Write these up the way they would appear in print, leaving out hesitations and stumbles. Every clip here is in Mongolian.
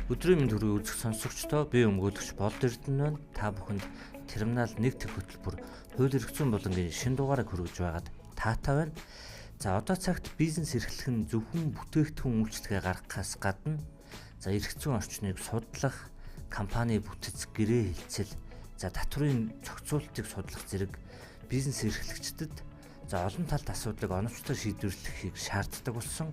Өдрийн мэнд хүргэе үзэх сонсогчдоо, би өмгөөлөгч Болд Эрдэнэ байна. Та бүхэнд терминал 1 дэх хөтөлбөр хууль эрх зүйн булангийн шинэ дугаарыг хүргэж байгаад таатай байна. За одоо цагт бизнес эрхлэх нь зөвхөн бүтээгдэхүүн үйлчилгээ гаргахаас гадна за эрх зүйн орчныг судлах, компани бүтэц, гэрээ хэлцэл, за татврын зохицуултыг судлах зэрэг бизнес эрхлэгчдэд за олон талд асуудлыг оновчтой шийдвэрлэхийг шаарддаг болсон.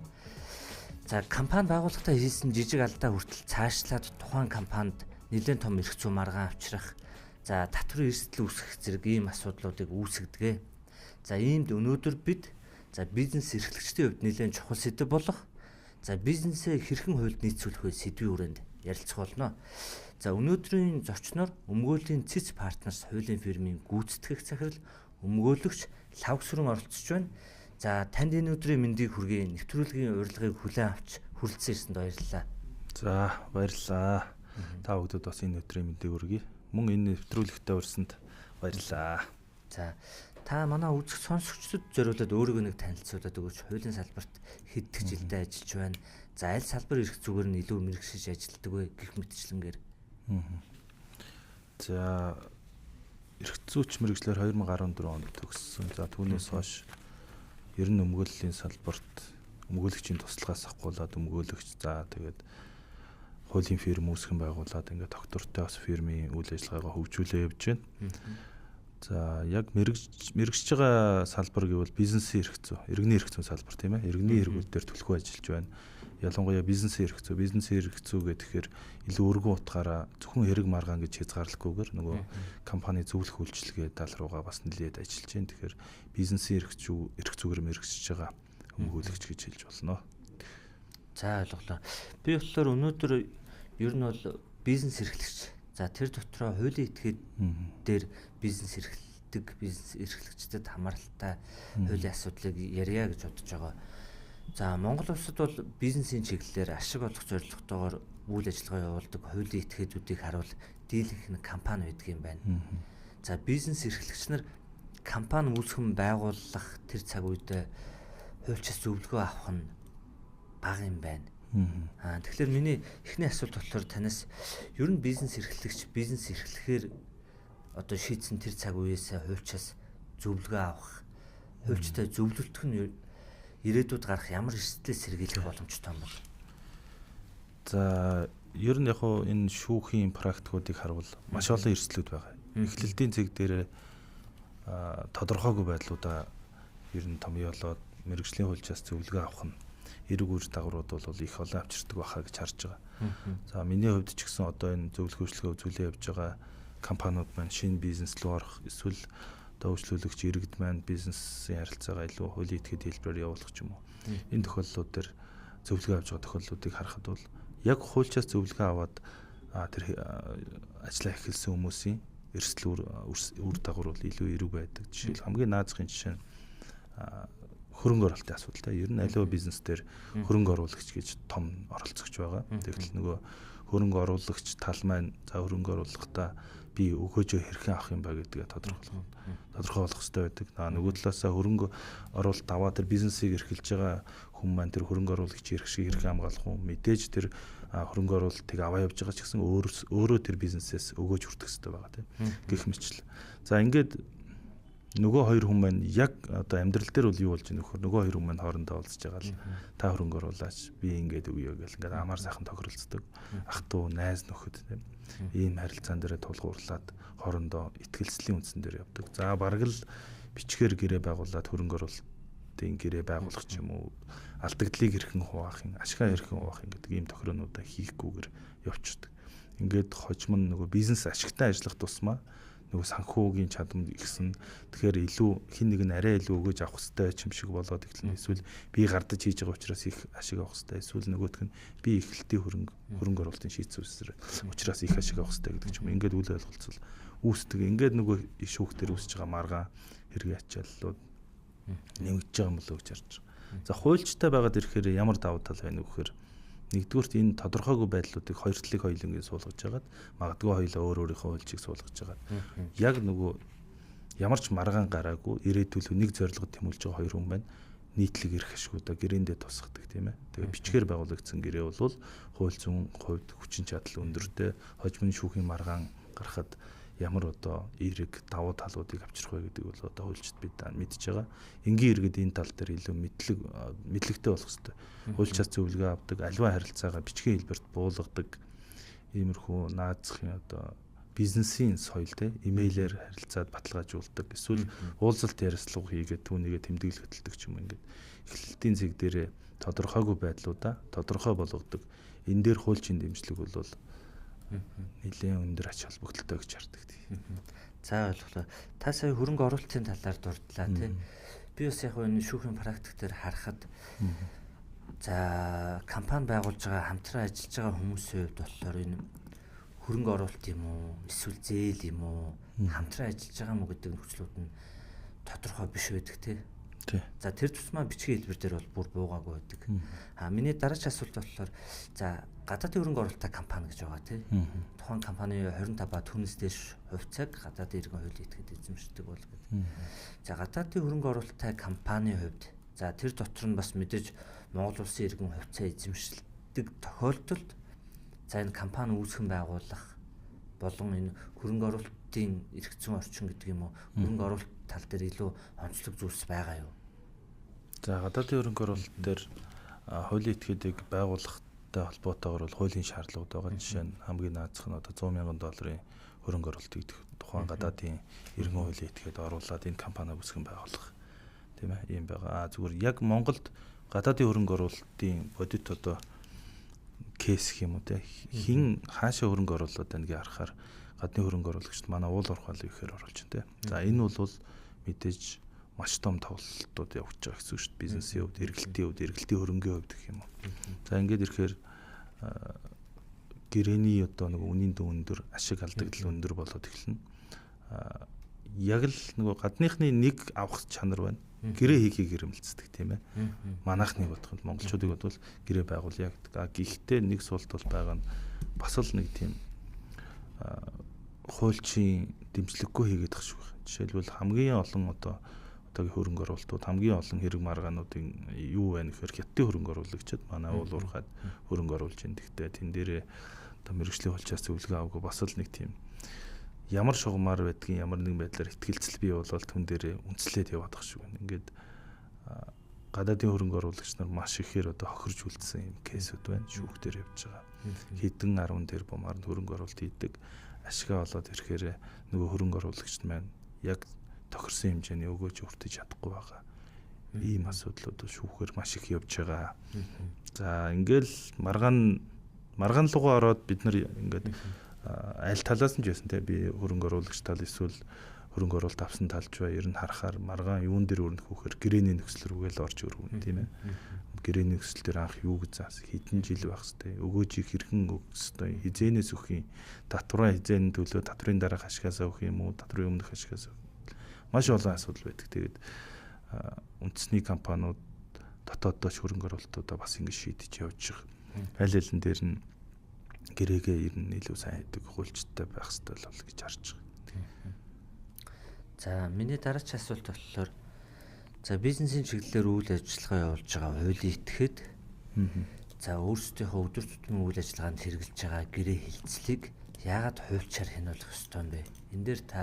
За компани байгуулахдаа хийсэн жижиг алдаа хүртэл цаашлаад тухайн компанид нэлээн том эрх зүйн маргаан авчрах, за татврын эрсдэл үүсгэх зэрэг ийм асуудлуудыг үүсгэдэг. За иймд өнөөдөр бид за бизнес эрхлэгчдийн хувьд нэлээн чухал сэдэв болох за бизнесээ хэрхэн хуульд нийцүүлэх вэ сэдвийн хүрээнд ярилцах болно. За өнөөдрийн зочноор Өмгөөллийн Цэц Partners хуулийн фирмийн гүйцэтгэх захирал өмгөөлөгч Лхагвсүрэн оролцож байна. За танд энэ өдрийн мэндийг хүргэе. Нэвтрүүлгийн урилгыг хүлээн авч хүрэлцэн ирсэнд баярлалаа. За баярлалаа. Та бүхэнд бас энэ өдрийн мэндийг хүргэе. Мөн энэ нэвтрүүлэгтээ урьсанд баярлалаа. За та манай үзэх сонсогчдод зориулаад өөрийгөө нэг танилцуулаад өгөөч. Хуулийн салбарт хэд дэх жилдээ ажиллаж байна. За аль салбар эрх зүгээр нь илүү мэргэшиж ажилладаг вэ гэх мэтчлэнгээр. За эрх зүйч мэргэжлээр 2014 онд төгссөн. За түүнээс хойш ер нь өмгөөллийн салбарт өмгөөлөгчийн туслахаас авахгуулаад өмгөөлөгч, за тэгээд хуулийн фирм үүсгэн байгуулад ингээд доктортой бас фирмийн үйл ажиллагаагаа хөгжүүлээ явж байна. За яг мэрэгжиж байгаа салбар гэвэл бизнесийн эрх зүй, иргэний эрх зүйн салбар тийм ээ. Иргэний эрхүүд дээр түлхүү ажиллаж байна. Ялангуяа бизнесийн эрх зүй, бизнесийн эрх зүй гэхээр илүү өргөн утгаараа зөвхөн хэрэг маргаан гэж хязгаарлахгүйгээр нөгөө компани зөвлөх үйлчилгээ тал руугаа бас нэлээд ажиллаж байна. Тэгэхээр бизнесийн эрх зүй, эрх зүгээр мэрэгжиж байгаа өмгөөлөгч гэж хэлж болно. За ойлголоо. Би болохоор өнөөдөр ер нь бол бизнес эрхлэгч. За тэр дотроо хуулийн этгээд дээр бизнес эрхлэдэг, бизнес эрхлэгчдэд хамааралтай хуулийн асуудлыг ярья гэж бодож байгаа. За Монгол улсад бол бизнесийн чиглэлээр ашиг олох зорилготойгоор үйл ажиллагаа явуулдаг хуулийн этгээдүүдийг харуул дийлэнх нь компани байдаг юм байна. За бизнес эрхлэгч нар компани үүсгэн байгуулах тэр цаг үед хуульчаас зөвлөгөө авах нь бага юм байна. Тэгэхээр миний эхний асуулт болохоор танаас ер нь бизнес эрхлэгч бизнес эрхлэхээр одоо шийдсэн тэр цаг үеэсээ хуульчаас зөвлөгөө авах, хуульчтай зөвлөлтөх нь ирээдүйд гарах ямар эрсдлээс сэргийлэх боломжтой юм бэ? За ер нь яг хуу энэ шүүхийн практикуудыг харуул маш олон эрсдлүүд байгаа. Эхлэлдийн цэг дээр тодорхойгүй байдлуудаа ер нь томьёолоод мэргэжлийн хуульчаас зөвлөгөө авах нь эрэг үр дагаврууд бол их олон авчирдаг байхаа гэж харж байгаа. За миний хувьд ч гэсэн одоо энэ зөвлөх үйлчилгээ үзүүлээ явж байгаа компаниуд маань шинэ бизнес рүү орох эсвэл одоо үйлчлүүлэгч иргэд маань бизнесийн харилцаагаа илүү хуулийн этгээд хэлбэрээр явуулах ч юм уу. Энэ тохиолдлууд дээр зөвлөгөө авч байгаа тохиолдлуудыг харахад бол яг хуульчаас зөвлөгөө аваад тэр ажлаа эхэлсэн хүмүүсийн эрсдэл үр дагавар бол илүү эрэг байдаг. Жишээл хамгийн наазахын жишээ нь хөрөнгө оруулалтын асуудал та. Ер нь аливаа бизнес дээр хөрөнгө оруулагч гэж том оролцогч байгаа. Тэгтэл нөгөө хөрөнгө оруулагч тал маань за хөрөнгө оруулахдаа би өгөөжөө хэрхэн авах юм бэ гэдгээ тодорхой болох хэрэгтэй байдаг. Нөгөө талаасаа хөрөнгө оруулалт аваад тэр бизнесийг эрхэлж байгаа хүн маань тэр хөрөнгө оруулагч эрх шиг хэрхэн хамгаалах уу? Мэдээж тэр хөрөнгө оруулалтыг аваа явж байгаа ч гэсэн өөрөө тэр бизнесээс өгөөж хүртэх хэрэгтэй байгаа тийм. Гэх мэтчил. За ингээд нөгөө хоёр хүн маань яг одоо амьдрал дээр бол юу болж ийн вөхөр нөгөө хоёр хүн маань хоорондоо уулзж байгаа л та хөрөнгө оруулаач би ингээд өгье гэл ингээд амар сайхан тохиролцдог. Ах トゥ найз нөхөд тийм ийм харилцаан дээрээ тулгуурлаад хоорондоо итгэлцлийн үндсэн дээр явдаг. За бараг л бичгээр гэрээ байгуулад хөрөнгө оруулалтын гэрээ байгуулах ч юм уу алдагдлыг хэрхэн хуваах юм, ашгаа хэрхэн хуваах юм гэдэг ийм тохиронуудаа хийхгүйгээр явчихдаг. Ингээд хожим нь нөгөө бизнес ашигтай ажиллах тусмаа нөгөө санхүүгийн чадамж ихсэн. Тэгэхээр илүү хин нэг нь арай илүү өгөөж авах хэрэгтэй юм шиг болоод эхэлнэ. Эсвэл би гардаж хийж байгаа учраас их ашиг авах хэрэгтэй. Эсвэл нөгөөх нь би эхлэлтийн хөрөнгө оруулалтын шийдсэн учраас их ашиг авах хэрэгтэй гэдэг ч юм. Ингээд үл ойлголцол үүсдэг. Ингээд нөгөө шүүх дээр үүсэж байгаа маргаан хэргийн ачааллууд нэмэгдэж байгаа юм болоо гэж харж байгаа. За хуульчтай байгаад ирэхээр ямар давуу тал байна вэ гэхээр нэгдүгüрт энэ тодорхойгүй байдлуудыг хоёр талыг хоёулангийн суулгаж хагаад магадгүй хоёулаа өөр өөрийнхөө хуульчийг суулгаж хагаад яг нөгөө ямар ч маргаан гараагүй ирээдүйд нэг зорилгод тэмүүлж байгаа хоёр хүн байна. Нийтлэг эрх ашгуудаа гэрээндээ тусгадаг, тийм ээ. Тэгээ бичгээр байгуулагдсан гэрээ бол хууль зүйн хувьд хүчин чадал өндөртэй, хожимын шүүхийн маргаан гарахад ямар одоо эерэг давуу талуудыг авчрах вэ гэдэг бол одоо хуульчид бид мэдж байгаа. Энгийн иргэд энэ тал дээр илүү мэдлэгтэй болох хэрэгтэй. Хуульчаас зөвлөгөө авдаг, аливаа харилцаагаа бичгийн хэлбэрт буулгадаг иймэрхүү наазахын одоо бизнесийн соёл те имэйлээр харилцаад баталгаажуулдаг, эсвэл уулзалт ярилцлага хийгээд түүнийгээ тэмдэглэл хөтэлдэг ч юм ингээд эхлэлтийн зэг дээрээ тодорхойгүй байдлуудаа тодорхой болгодог. Энэ дээр хуульчийн дэмжлэг бол нэлээд өндөр ач холбогдолтой гэж хардаг. За, ойлголоо. Та сая хөрөнгө оруулалтын талаар дурдлаа тий. Би бас яг энэ шүүхийн практик дээр харахад за компани байгуулж байгаа, хамтран ажиллаж байгаа хүмүүсийн хувьд болохоор энэ хөрөнгө оруулалт юм уу, эсвэл зээл юм уу, хамтран ажиллаж байгаа мó гэдэг нөхцлүүд нь тодорхой биш байдаг тий. За, тэр тусмаа бичгийн хэлбэр дээр бол бүр буугаагүй байдаг. А миний дараач асуулт болохоор за гадаадын хөрөнгө оруулалттай компани гэж байгаа тий. Тухайн компани 25 ба түүнээс дээш хувьцааг гадаадын иргэн хуулийн этгээд эзэмшдэг бол гэдэг. За, гадаадын хөрөнгө оруулалттай компанийн хувьд за тэр дотор нь бас мэдээж Монгол улсын иргэн хувьцаа эзэмшилдэг тохиолдолд за энэ компани үүсгэн байгуулах болон энэ хөрөнгө оруулалтын эрх зүйн орчин гэдэг юм уу, хөрөнгө оруулалт тал дээр илүү онцлог зүйлс байгаа юу? За, гадаадын хөрөнгө оруулалт дээр хуулийн этгээдийг байгуулахтай холбоотойгоор бол хуулийн шаардлагууд байгаа. Жишээ нь хамгийн наазах нь одоо 100 мянган долларын хөрөнгө оруулалтыг тухайн гадаадын иргэн хуулийн этгээд оруулаад энэ компани үүсгэн байгуулах, тийм ээ, ийм байгаа. Зүгээр яг Монголд гадаадын хөрөнгө оруулалтын бодит одоо кейс гэх юм уу те, хин хаашаа хөрөнгө оруулаад байна гэж харахаар гадны хөрөнгө оруулагчид манай уул уурхай ихээр оруулж байна те. За, энэ бол мэдээж маш том тоглолтууд явагдаж байгаа гэсэн үг шүү дээ. Бизнесийн хувьд, эргэлтийн хувьд, эргэлтийн хөрөнгийн хувьд гэх юм уу. За, ингээд ирэхээр гэрээний одоо нэг үнийн дүн өндөр, ашиг алдагдал өндөр болоод эхэлнэ. Яг л нөгөө гадныхны нэг авах чанар байна. Гэрээ хийхийг эрмэлздэг, тийм ээ. Манайхны бодох юм монголчуудыг бодвол гэрээ байгуулъя гэдэг. А гэхдээ нэг суулт бол байгаа нь бас л нэг тийм хуульчийн дэмжлэггүй хийгээд тах шиг байна. Жишээлбэл хамгийн олон одоо одоогийн хөрөнгө оруулалтууд, хамгийн олон хэрэг маргаануудын юу байна гэхээр хятадын хөрөнгө оруулагчид манай уул уурхайд хөрөнгө оруулж байна. Гэхдээ тэн дээрээ одоо мэргэжлийн хуульчаас зөвлөгөө аваагүй бас л нэг тийм ямар шугамар байдгийг ямар нэгэн байдлаар итгэлцэл бий болол түн дээрээ үнслээд яваад тах шиг байна. Ингээд гадаадын хөрөнгө оруулагч нар маш ихээр одоо хохирж үлдсэн юм кейсүүд байна. Шүүхтэр явж байгаа. Хэдэн 10 тэрбумаар нь хөрөнгө оруулалт хийдэг. Ашгаа олоод ирэхээр нөгөө хөрөнгө оруулагч маань яг тохирсон хэмжээний өгөөж өртөж чадахгүй байгаа. Ийм асуудлууд шүүхээр маш их явж байгаа. За, ингээл маргаан руугаа ороод бид нар ингээд аль талаас нь ч байсан те, би хөрөнгө оруулагч тал эсвэл хөрөнгө оруулалт авсан талж бай, ер нь харахаар маргаан юун дээр өрнөх вөхөр гэрээний нөхцөл рүүгээ л орж өргөн, тийм ээ. Гэрээний нөхцөл дээр анх юу гэж заас, хэдэн жил байх хэвтэй, өгөөжийг хэрхэн өгөх хэвтэй, хизээнээс өгөх юм, татвараа хизээний төлөө татврын дараах ашигасаа өгөх юм уу, татврын өмнөх ашигасаа өгөх. Маш олон асуудал байдаг. Тэгээд үндэсний компаниуд дотооддоо хөрөнгө оруулалтуудаа бас ингэж шийдэж явж байгаа. Аль алин дээр нь гэрээгээ ер нь илүү сайн хийдэг хуульчтай байх хэрэгтэй л гэж харж байгаа. За, миний дараач асуулт болохоор за бизнесийн чиглэлээр үйл ажиллагаа явуулж байгаа хуулийн этгээд за өөрсдийнхөө өдөр тутмын үйл ажиллагаанд хэрэглэж байгаа гэрээ хэлцлийг яагаад хуульчаар хянуулах ёстой юм бэ? Энэ дээр та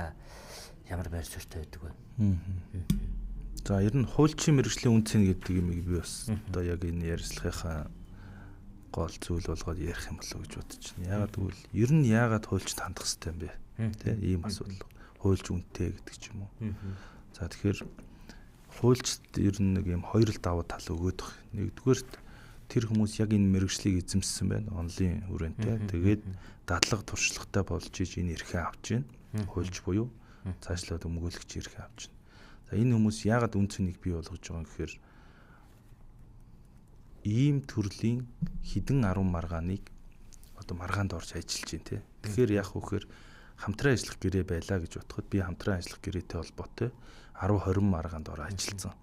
ямар байр суурьтай байдаг вэ? За, ер нь хуульчийн мэргэжлийн үнэ цэн гэдэг юмыг би бас одоо яг энэ ярилцлагынхаа гол зүйл болгоод ярих юм болов уу гэж бодож байна. Яагаад гэвэл ер нь яагаад хуульчд хандах хэрэгтэй юм бэ? Тэ, ийм асуудал. Хуульч үнэтэй гэдэг ч юм уу. За, тэгэхээр хуульчд ер нь нэг юм хоёр л давуу тал өгөөд байх. Нэгдүгээрт тэр хүмүүс яг энэ мэргэжлийг эзэмшсэн байна. Онлын хүрээлэнтэй. Тэгээд дадлага туршлагатай болж иж энэ эрхээ авч байна. Хуульч буюу цаашлаад өмгөөлөгч эрхээ авч байна. За, энэ хүмүүс яагаад үн цэнийг бий болгож байгаа юм гэхээр ийм төрлийн хэдэн 10 маргааныг одоо маргаанд орж ажиллаж байна те. Тэгэхээр яг үхээр хамтран ажиллах гэрээ байлаа гэж бодоход би хамтран ажиллах гэрээтэй холбоотой 10 20 маргаанд ороо ажилласан.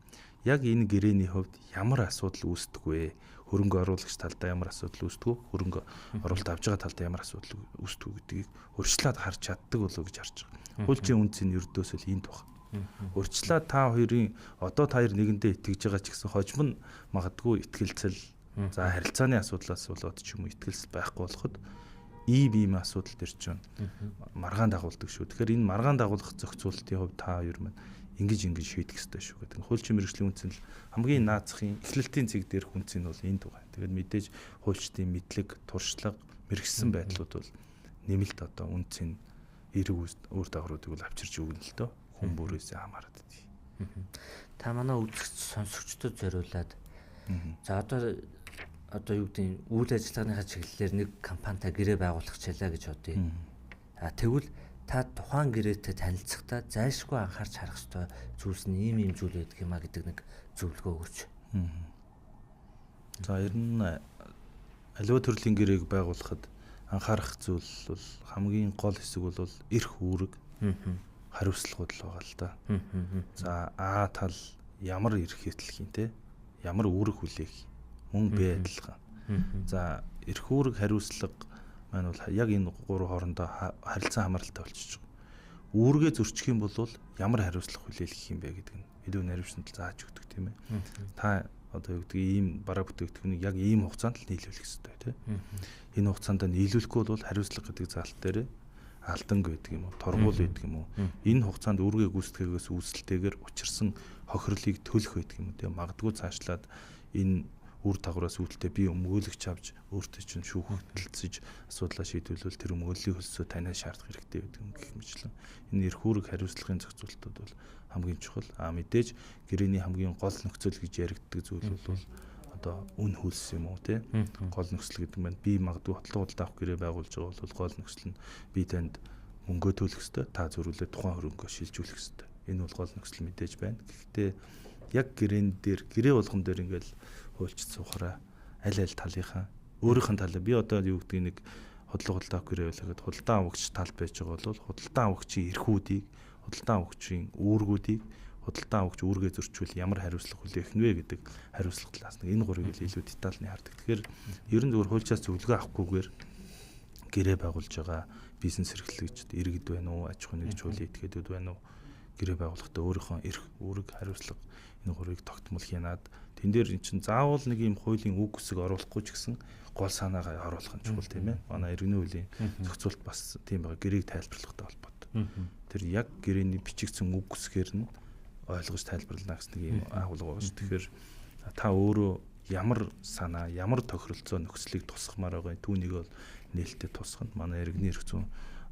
Яг энэ гэрээний хувьд ямар асуудал үүсдэг вэ? Хөрөнгө оруулагч талдаа ямар асуудал үүсдэг вэ? Хөрөнгө оруулалт авж байгаа талдаа ямар асуудал үүсдэг вэ гэдгийг урьдчилаад харж чаддаг болов уу гэж харж байгаа. Хуульчийн үнэ цэн ердөөсөө л энд баг. Урьдчилаа та хоёрын одоо та хоёр нэгэндээ итгэж байгаа ч гэсэн хожим нь магадгүй итгэлцэл за харилцааны асуудлаас болоод ч юм уу итгэлс байхгүй болоход ийм асуудал төр чинь маргаан дагуулдаг шүү. Тэгэхээр энэ маргаан дагуулах зохицуултын хувьд та хоёр маань ингэж шийдэх ёстой шүү гэдэг. Хуульчин мэргэжлийн үнц нь хамгийн наацхийн эхлэлтийн цэг дээрх үнц нь бол энд байгаа. Тэгээд мэдээж хуульчдын мэдлэг, туршлага, мэргэжсэн байдлууд бол нэмэлт одоо үнцийн эерэг үр дагавруудыг бол авчирч өгнө л дөө. Хүн бүрээсээ хамаарат тий. Та манай үзэгч сонсогчдод зориулаад за одоо юу гэдэг үйл ажиллагааныхаа чиглэлээр нэг компанитай гэрээ байгуулах чалаа гэж бодъё. А тэгвэл та тухайн гэрээтэй танилцахдаа зайлшгүй анхаарч харах ёстой зүйлс нь ийм зүйл байдаг юм а гэдэг нэг зөвлөгөө өгөөч. За ер нь аливаа төрлийн гэрээг байгуулахад анхаарах зүйл бол хамгийн гол хэсэг бол эрх үүрэг хариуцлагууд л байгаа л да. За А тал ямар эрх хэтлэх юм те, ямар үүрэг хүлээх, мөн Б адилхан. За эрх үүрэг хариуцлага маань бол яг энэ гурван хоорондоо харилцан хамааралтай болчихж байгаа. Үүргээ зөрчих юм бол ямар хариуцлага хүлээлгэх юм бэ гэдэг нь илүү наривчнал зааж өгдөг тийм ээ. Та одоо юу гэдэг ийм бараа бүтээгдэхүүнийг яг ийм хугацаанд л нийлүүлэх ёстой тийм. Энэ хугацаанд нийлүүлэхгүй бол хариуцлага гэдэг заалт дээр алданг байдаг юм уу, торгуул байдаг юм уу? Энэ хугацаанд үүргээ гүйцэтгэхээс үүсэлтэйгээр учирсан хохирлыг төлөх байдаг юм уу тийм. Магадгүй цаашлаад энэ үр дагавраас үүдэлтэй би өмгөөлөгч авч өөртөө чинь шүүхтэлцэж асуудлаа шийдвүлвэл тэр өмгөөллийн хөлсөө танаас шаардах хэрэгтэй байдаг юм гэх мэтлэн энэ эрх үүрэг хариуцлагын зохицуултууд бол хамгийн чухал. А мэдээж гэрээний хамгийн гол нөхцөл гэж яригддаг зүйл бол одоо үн хөлс юм уу тий. Гол нөхцөл гэдэг нь би магадгүй хотлон худалдаа авах гэрээ байгуулж байгаа бол гол нөхцөл нь би танд мөнгөө төлөх ёстой, та зөрүүлээ тухайн хөрөнгөө шилжүүлэх ёстой. Энэ бол гол нөхцөл мэдээж байна. Гэхдээ яг гэрээн дээр гэрээ болгон дээр ингээл хуульчд суухаараа аль аль талынхаа өөрийнх нь талаа би одоо юу гэдгийг нэг худлаа худалдаа авах гэрээ байлаа гэхэд худалдаа авагч талд байж байгаа бол худалдаа авагчийн эрхүүдийг, худалдаа авагчийн үүргүүдийг, худалдаа авагч үүргээ зөрчүүл ямар хариуцлага хүлээх нь вэ гэдэг хариуцлага талаас нэг энэ гурыг л илүү детальны хардаг. Тэгэхээр ер нь зөвхөн хуульчаас зөвлөгөө авахгүйгээр гэрээ байгуулж байгаа бизнес эрхлэгчд иргэд байна уу, аж ахуйн нэгж хуулийн этгээдүүд байна уу, гэрээ байгуулахдаа өөрийнхөө эрх, үүрэг, хариуцлага энэ гурвыг тогтмол хянаад тэн дээр эн чинь заавал нэг юм хуулийн үг үсэг оруулахгүй ч гэсэн гол санаагаа оруулах нь чухал тийм ээ. Манай иргэний хуулийн зохицуулт бас тийм байгаа. Гэрээг тайлбарлахтай холбоотой. Тэр яг гэрээний бичигдсэн үг үсгээр нь ойлгож тайлбарлана гэсэн нэг юм агуулга байгаа шүү. Тэгэхээр та өөрөө ямар санаа, ямар тохиролцоо нөхцөлийг тусгамаар байгаа түүнийг бол нээлттэй тусгана. Манай иргэний эрх зүйн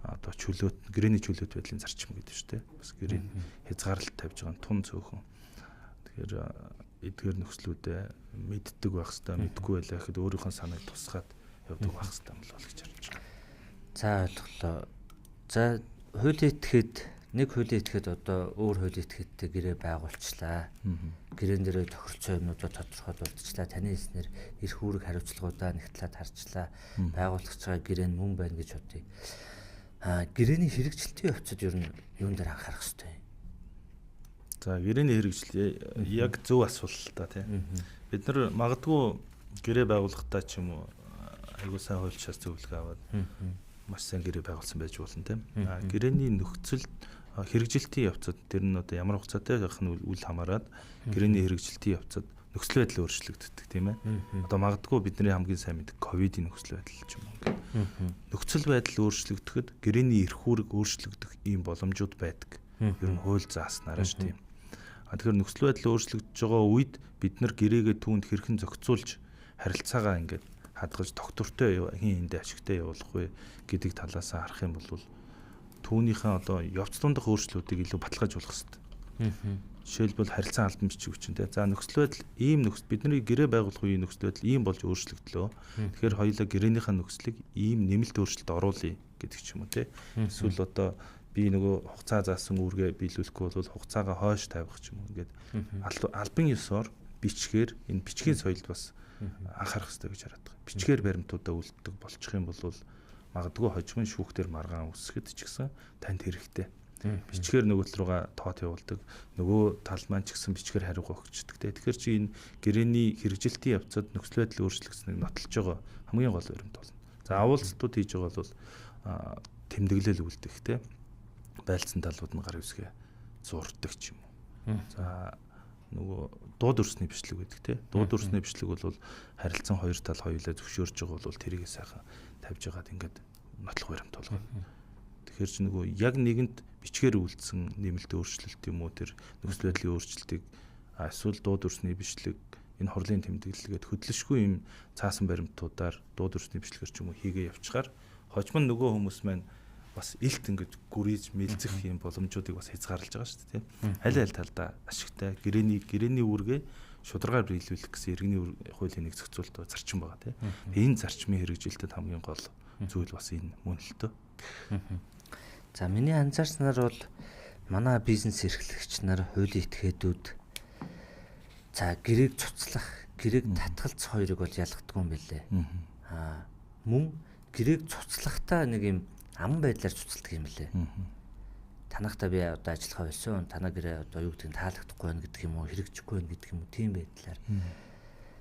одоо чөлөөт, гэрээний чөлөөт байдлын зарчим гэдэг шүү дээ. Бас гэрээ хязгаарлалт тавьж байгаа нь тун цөөхөн. Тэгэхээр эдгээр нөхцлүүдээ мэддэг байх хэвээр, мэдгүй байлаа гэхэд өөрийнхөө санааг тусгаад явдаг байх хэвээр юм л гэж харж байна. За ойлголоо. За хуулийн этгээд нэг хуулийн этгээд одоо өөр хуулийн этгээдтэй гэрээ байгуулчлаа. Гэрээн дээрээ тохиролцоо юмнуудаа тодорхой дурдчихлаа. Таны хэлснээр эрх үүрэг хариуцлагуудаа нэг талаад харчлаа. Байгуулах гэж байгаа гэрээ нь мөн байна гэж бодъё. Гэрээний хэрэгжилтийн явцад ер нь юун дээр анхаарах ёстой юм? За гэрээний хэрэгжил яг зөв асуулт л та тийм. Бид нар магадгүй гэрээ байгуулахдаа ч юм уу айгуу сайн хуульчаас зөвлөгөө аваад маш сайн гэрээ байгуулсан байж болно тийм. Гэрээний нөхцөл хэрэгжилтийн явцад тэр нь одоо ямар хугацаатай байх нь үл хамааран гэрээний хэрэгжилтийн явцад нөхцөл байдал өөрчлөгддөг тийм ээ. Одоо магадгүй бидний хамгийн сайн мэддэг ковидын нөхцөл байдал ч юм уу ингээд. Нөхцөл байдал өөрчлөгдөхөд гэрээний эрх үүрэг өөрчлөгдөх ийм боломжууд байдаг. Ер нь хууль зааснараа ш тийм. Тэгэхээр нөхцөл байдал өөрчлөгдөж байгаа үед бид нар гэрээгээ түүнд хэрхэн зохицуулж харилцаагаа ингээд хадгалж доктортой хин эндээ ашигтай явуулах вэ гэдэг талаас нь харах юм бол түүнийхээ одоо явц дундах өөрчлөлтүүдийг илүү баталгаажуулах хэрэгтэй. Жишээлбэл харилцан албан бичиг үчин те. За нөхцөл байдал ийм нөхцөл бидний гэрээ байгуулах үеийн нөхцөл байдал ийм болж өөрчлөгдлөө. Тэгэхээр хоёулаа гэрээнийхээ нөхцөлийг ийм нэмэлт өөрчлөлт оруулъя гэдэг ч юм уу те. Эсвэл одоо би нөгөө хугацаа заасан үүргээ биелүүлэхгүй бол хугацаагаа хойш тавих ч юм уу ингээд албан ёсоор бичгээр энэ бичгийн соёлд бас анхаарах хэрэгтэй гэж хараад байгаа. Бичгээр баримтуудаа үлддэг болчих юм бол магадгүй хожимын шүүхтэр маргаан үсгэхэд ч гэсэн танд хэрэгтэй. Бичгээр нөгөө тал руугаа тоот явуулдаг. Нөгөө тал маань ч гэсэн бичгээр хариугаа өгчдөг те. Тэгэхээр чи энэ гэрээний хэрэгжилтийн явцад нөхцөл байдал өөрчлөгдсөнийг нотолж байгаа хамгийн гол баримт болно. За авуулцтууд хийж байгаа бол тэмдэглэл үлдэх те. Байлцсан талууд нь гар үсгээ зурдаг ч юм уу. За нөгөө дуу дүрсний бичлэг гэдэг те. Дуу дүрсний бичлэг бол харилцан хоёр тал хоёулаа зөвшөөрж байгаа бол тэрийг сайхан тавьж байгаад ингээд нотлох баримт болгоно. Тэгэхээр чи нөгөө яг нэгэнт бичгээр үйлдсэн нэмэлт өөрчлөлт юм уу, тэр нөхцөл байдлын өөрчлөлтийг эсвэл дуу дүрсний бичлэг, энэ хурлын тэмдэглэлгээд хөдлөшгүй юм цаасан баримтуудаар дуу дүрсний бичлэгээр ч юм уу хийгээ явчихаар хожим нь нөгөө хүмүүс маань бас илт ингэж гүрийж мэлзэх юм боломжуудыг бас хязгаарлаж байгаа шүү дээ, тийм. Аль аль талдаа ашигтай гэрээний үүргээ шударгаар биелүүлэх гэсэн иргэний хуулийн нэг зохицуулт зарчим байгаа, тийм. Энэ зарчмын хэрэгжилтэд хамгийн гол зүйл бас энэ мөн л төө. За миний анзаарснаар бол манай бизнес эрхлэгч нар, хуулийн этгээдүүд за гэрээг цуцлах, гэрээг татгалзах хоёрыг бол ялгадаг юм билээ. Аа мөн гэрээг цуцлахтаа нэг юм ам байдлаар цуцалдаг юм билээ. Танахтаа би одоо ажиллахаа болсон, танаа гэрээ одоо юу гэдгийг таалагдахгүй байна гэдэг юм уу, хэрэгжихгүй байна гэдэг юм уу, тийм байдлаар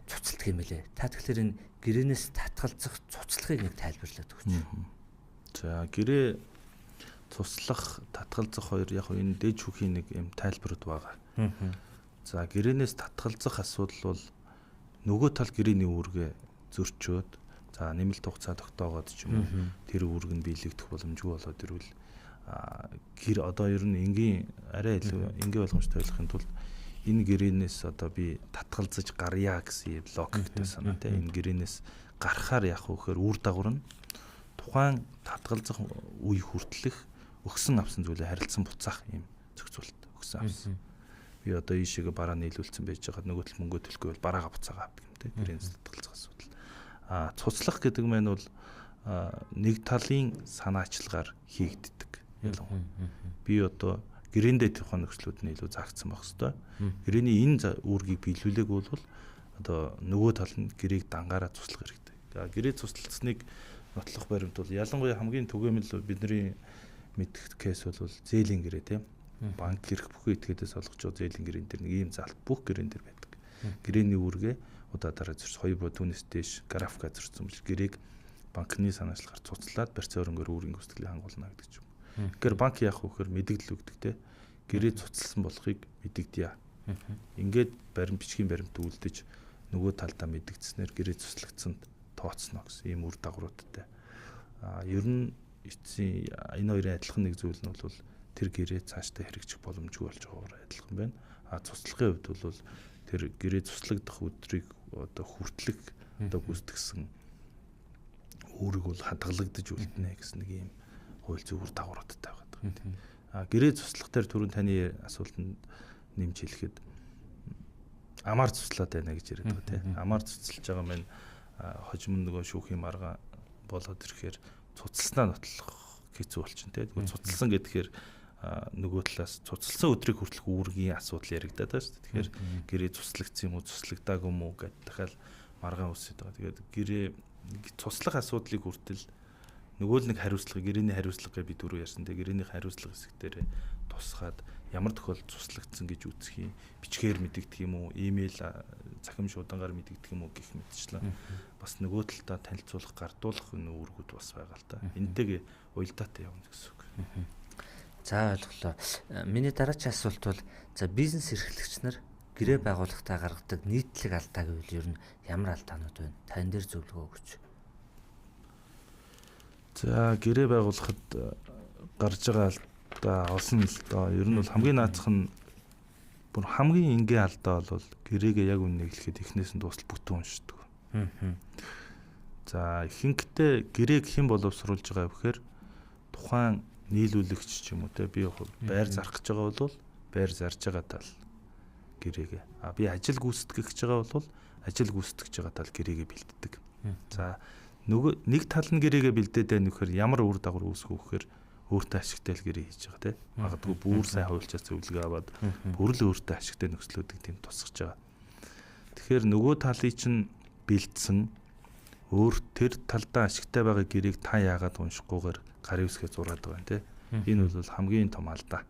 цуцалдаг юм билээ. Та тэгэхээр энэ гэрээнээс татгалзах, цуцлахыг нэг тайлбарлаад өгч. За гэрээ цуцлах, татгалзах хоёр яг энэ дээд шүүхийн нэг юм тайлбарууд байгаа. За гэрээнээс татгалзах асуудал бол нөгөө тал гэрээний үүргээ зөрчөөд, за нэмэлт хугацаа тогтоогоод ч юм уу тэр үүрэг нь биелэгдэх боломжгүй болоод ирвэл гэр одоо ер нь энгийн арай илүү энгийн ойлгомжтой ойлгохын тулд энэ гэрээнээс одоо би татгалзаж гарья гэсэн юм логиктэй санаа тийм. Энэ гэрээнээс гарахаар яах вэ гэхээр үр дагавар нь тухайн татгалзах үе хүртэлх өгсөн авсан зүйлээ харилцан буцаах юм зохицуулт өгсөн авсан. Би одоо ийшээгээ бараа нийлүүлсэн байж байгаад нөгөө тал мөнгөө төлөхгүй бол бараагаа буцаагаа авдаг юм тийм. Гэрээнээс татгалзах асуудал. Цуцлах гэдэг маань бол нэг талын санаачилгаар хийгддэг. Ялангуяа би одоо гэрээндээ тухайн нөхцлүүд нь илүү заагдсан байх хэвээр. Гэрээний энэ үүргийг биелүүлээгүй бол одоо нөгөө тал нь гэрээг дангаараа цуцлах хэрэгтэй. Гэрээ цуцлалцсныг нотлох баримт бол ялангуяа хамгийн түгээмэл бидний мэдэх кейс бол зээлийн гэрээ тийм. Банк гэрх бүхэн этгээдээс олгож байгаа зээлийн гэрээн дээр нэг ийм заалт бүх гэрээн дээр байдаг. Гэрээний үүргээ удаа дараа зөрч хоёр бо түүнээс дээш графика зөрчсөн биш гэрээг банкны санаачлагаар цуцлаад барьцаа өрөнгөөр үүргийн гүйцэтгэлийг хангуулна гэдэг ч юм. Тэгэхээр банк яах вэ гэхээр мэдээлэл өгдөг те. Гэрээ цуцлсан болохыг мэдэгдъя. Ингээд баримт бичгийн баримт үлдэж нөгөө талдаа мэдэгдснээр гэрээ цуцлагдсанд тооцно гэсэн ийм үр дагавруудтай. Ер нь эцсийн энэ хоёрын адилхан нэг зүйл нь бол тэр гэрээ цаашдаа хэрэгжих боломжгүй болж байгаагаар адилхан байна. Цуцлагын хувьд бол тэр гэрээ цуцлагдах өдрийг одоо хүртлэх одоо гүйцэтгсэн үүрэг бол хадгалагдаж үлдэнэ гэсэн нэг ийм хууль зүйн үр дагавруудтай байгаа. Гэрээ цуцлах дээр түрүүн таны асуултанд нэмж хэлэхэд амар цуцлаад байна гэж яриад байгаа тийм. Амар цуцлж байгаа маань хожим нөгөө шүүхийн маргаан болоод ирэхээр цуцласнаа нотлох хэцүү болчин тийм. Тэгвэл цуцлсан гэхээр нөгөө талаас цуцлсан өдрийг хүртэлх үүргийн асуудал яригадаад байгаа шүү дээ. Тэгэхээр гэрээ цуцлагдсан юм уу, цуцлагдаагүй юм уу гэдээ дахиад маргаан үсэт байгаа. Тэгээд гэрээ цуцлах асуудлыг хүртэл нөгөө л нэг хариуцлага, гэрээний хариуцлага гэж би түрүү ярьсан. Тэгээ гэрээний хариуцлага хэсэг дээр тусгаад ямар тохиолдолд цуцлагдсан гэж үзэх юм, бичгээр мэдэгдэх юм уу, имэйл цахим шуудангаар мэдэгдэх юм уу гэх мэтчлэн бас нөгөө талдаа танилцуулах, гардуулах энэ үүргүүд бас байгаа л та. Энтэйгээ уялдаатай явна гэсэн үг. За ойлголоо. Миний дараагийн асуулт бол за бизнес эрхлэгч нар гэрээ байгууллагатаа гаргадаг нийтлэг алдаа гэвэл ер нь ямар алдаанууд вэ? Та энэ дээр зөвлөгөө өгөөч. За гэрээ байгуулахад гарч байгаа алдаа олон л доо. Ер нь бол хамгийн наацх нь бүр хамгийн энгийн алдаа бол гэрээгээ яг үннийг хэлэхэд эхнээс нь дуустал бүтэн уншдаг. За ихэнхдээ гэрээг хэн боловсруулж байгаа вэ гэхээр тухайн нийлүүлэгч ч юм уу те би байр зарах гэж байгаа бол байр зарж байгаа тал гэрээгээ. А би ажил гүйцэтгэх гэж байгаа бол ажил гүйцэтгэж байгаа тал гэрээгээ бэлддэг. За нөгөө нэг тал нь гэрээгээ бэлдээд байна гэхээр ямар үр дагавар үүсгэх вэ гэхээр өөртөө ашигтай л гэрээ хийж байгаа те. Магадгүй бүр сайн хуульчаас зөвлөгөө аваад бүр л өөртөө ашигтай нөхцлүүдийг тийм тусгаж байгаа. Тэгэхээр нөгөө талыг чинь бэлдсэн өөр тэр талдаа ашигтай байгаа гэрээг та яагаад уншихгүйгээр гарын үсгээ зураад байгаа юм те. Энэ бол хамгийн том алдаа.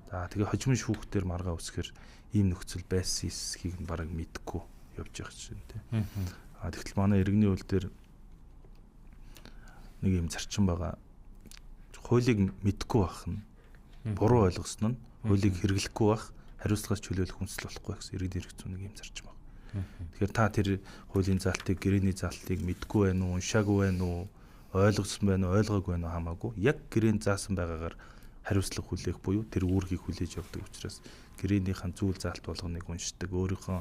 За тэгээ хожимын шүүхтэр маргаа үсгэхээр ийм нөхцөл байсан эсхийг нь бараг мэдэхгүй явж байгаа чинь те. А тэгтэл манай иргэний хууль дээр нэг юм зарчим байгаа. Хуулийг мэдэхгүй байх нь буруу ойлгосон нь Хуулийг хэрэглэхгүй байх, хариуцлагаас чөлөөлөх хүнсэл болохгүй гэсэн иргэдийн эрх зүйн нэг юм зарчим байна. Тэгэхээр та тэр хуулийн заалтыг, гэрээний заалтыг мэдгүй байна уу, уншаагүй байна уу, ойлгосон байна уу, ойлгоогүй байна уу хамаагүй. Яг гэрээнд заасан байгаагаар хариуцлага хүлээх буюу тэр үүргийг хүлээж авдаг учраас гэрээнийхэн зүйл заалт болгоныг уншдаг, өөрийнхөө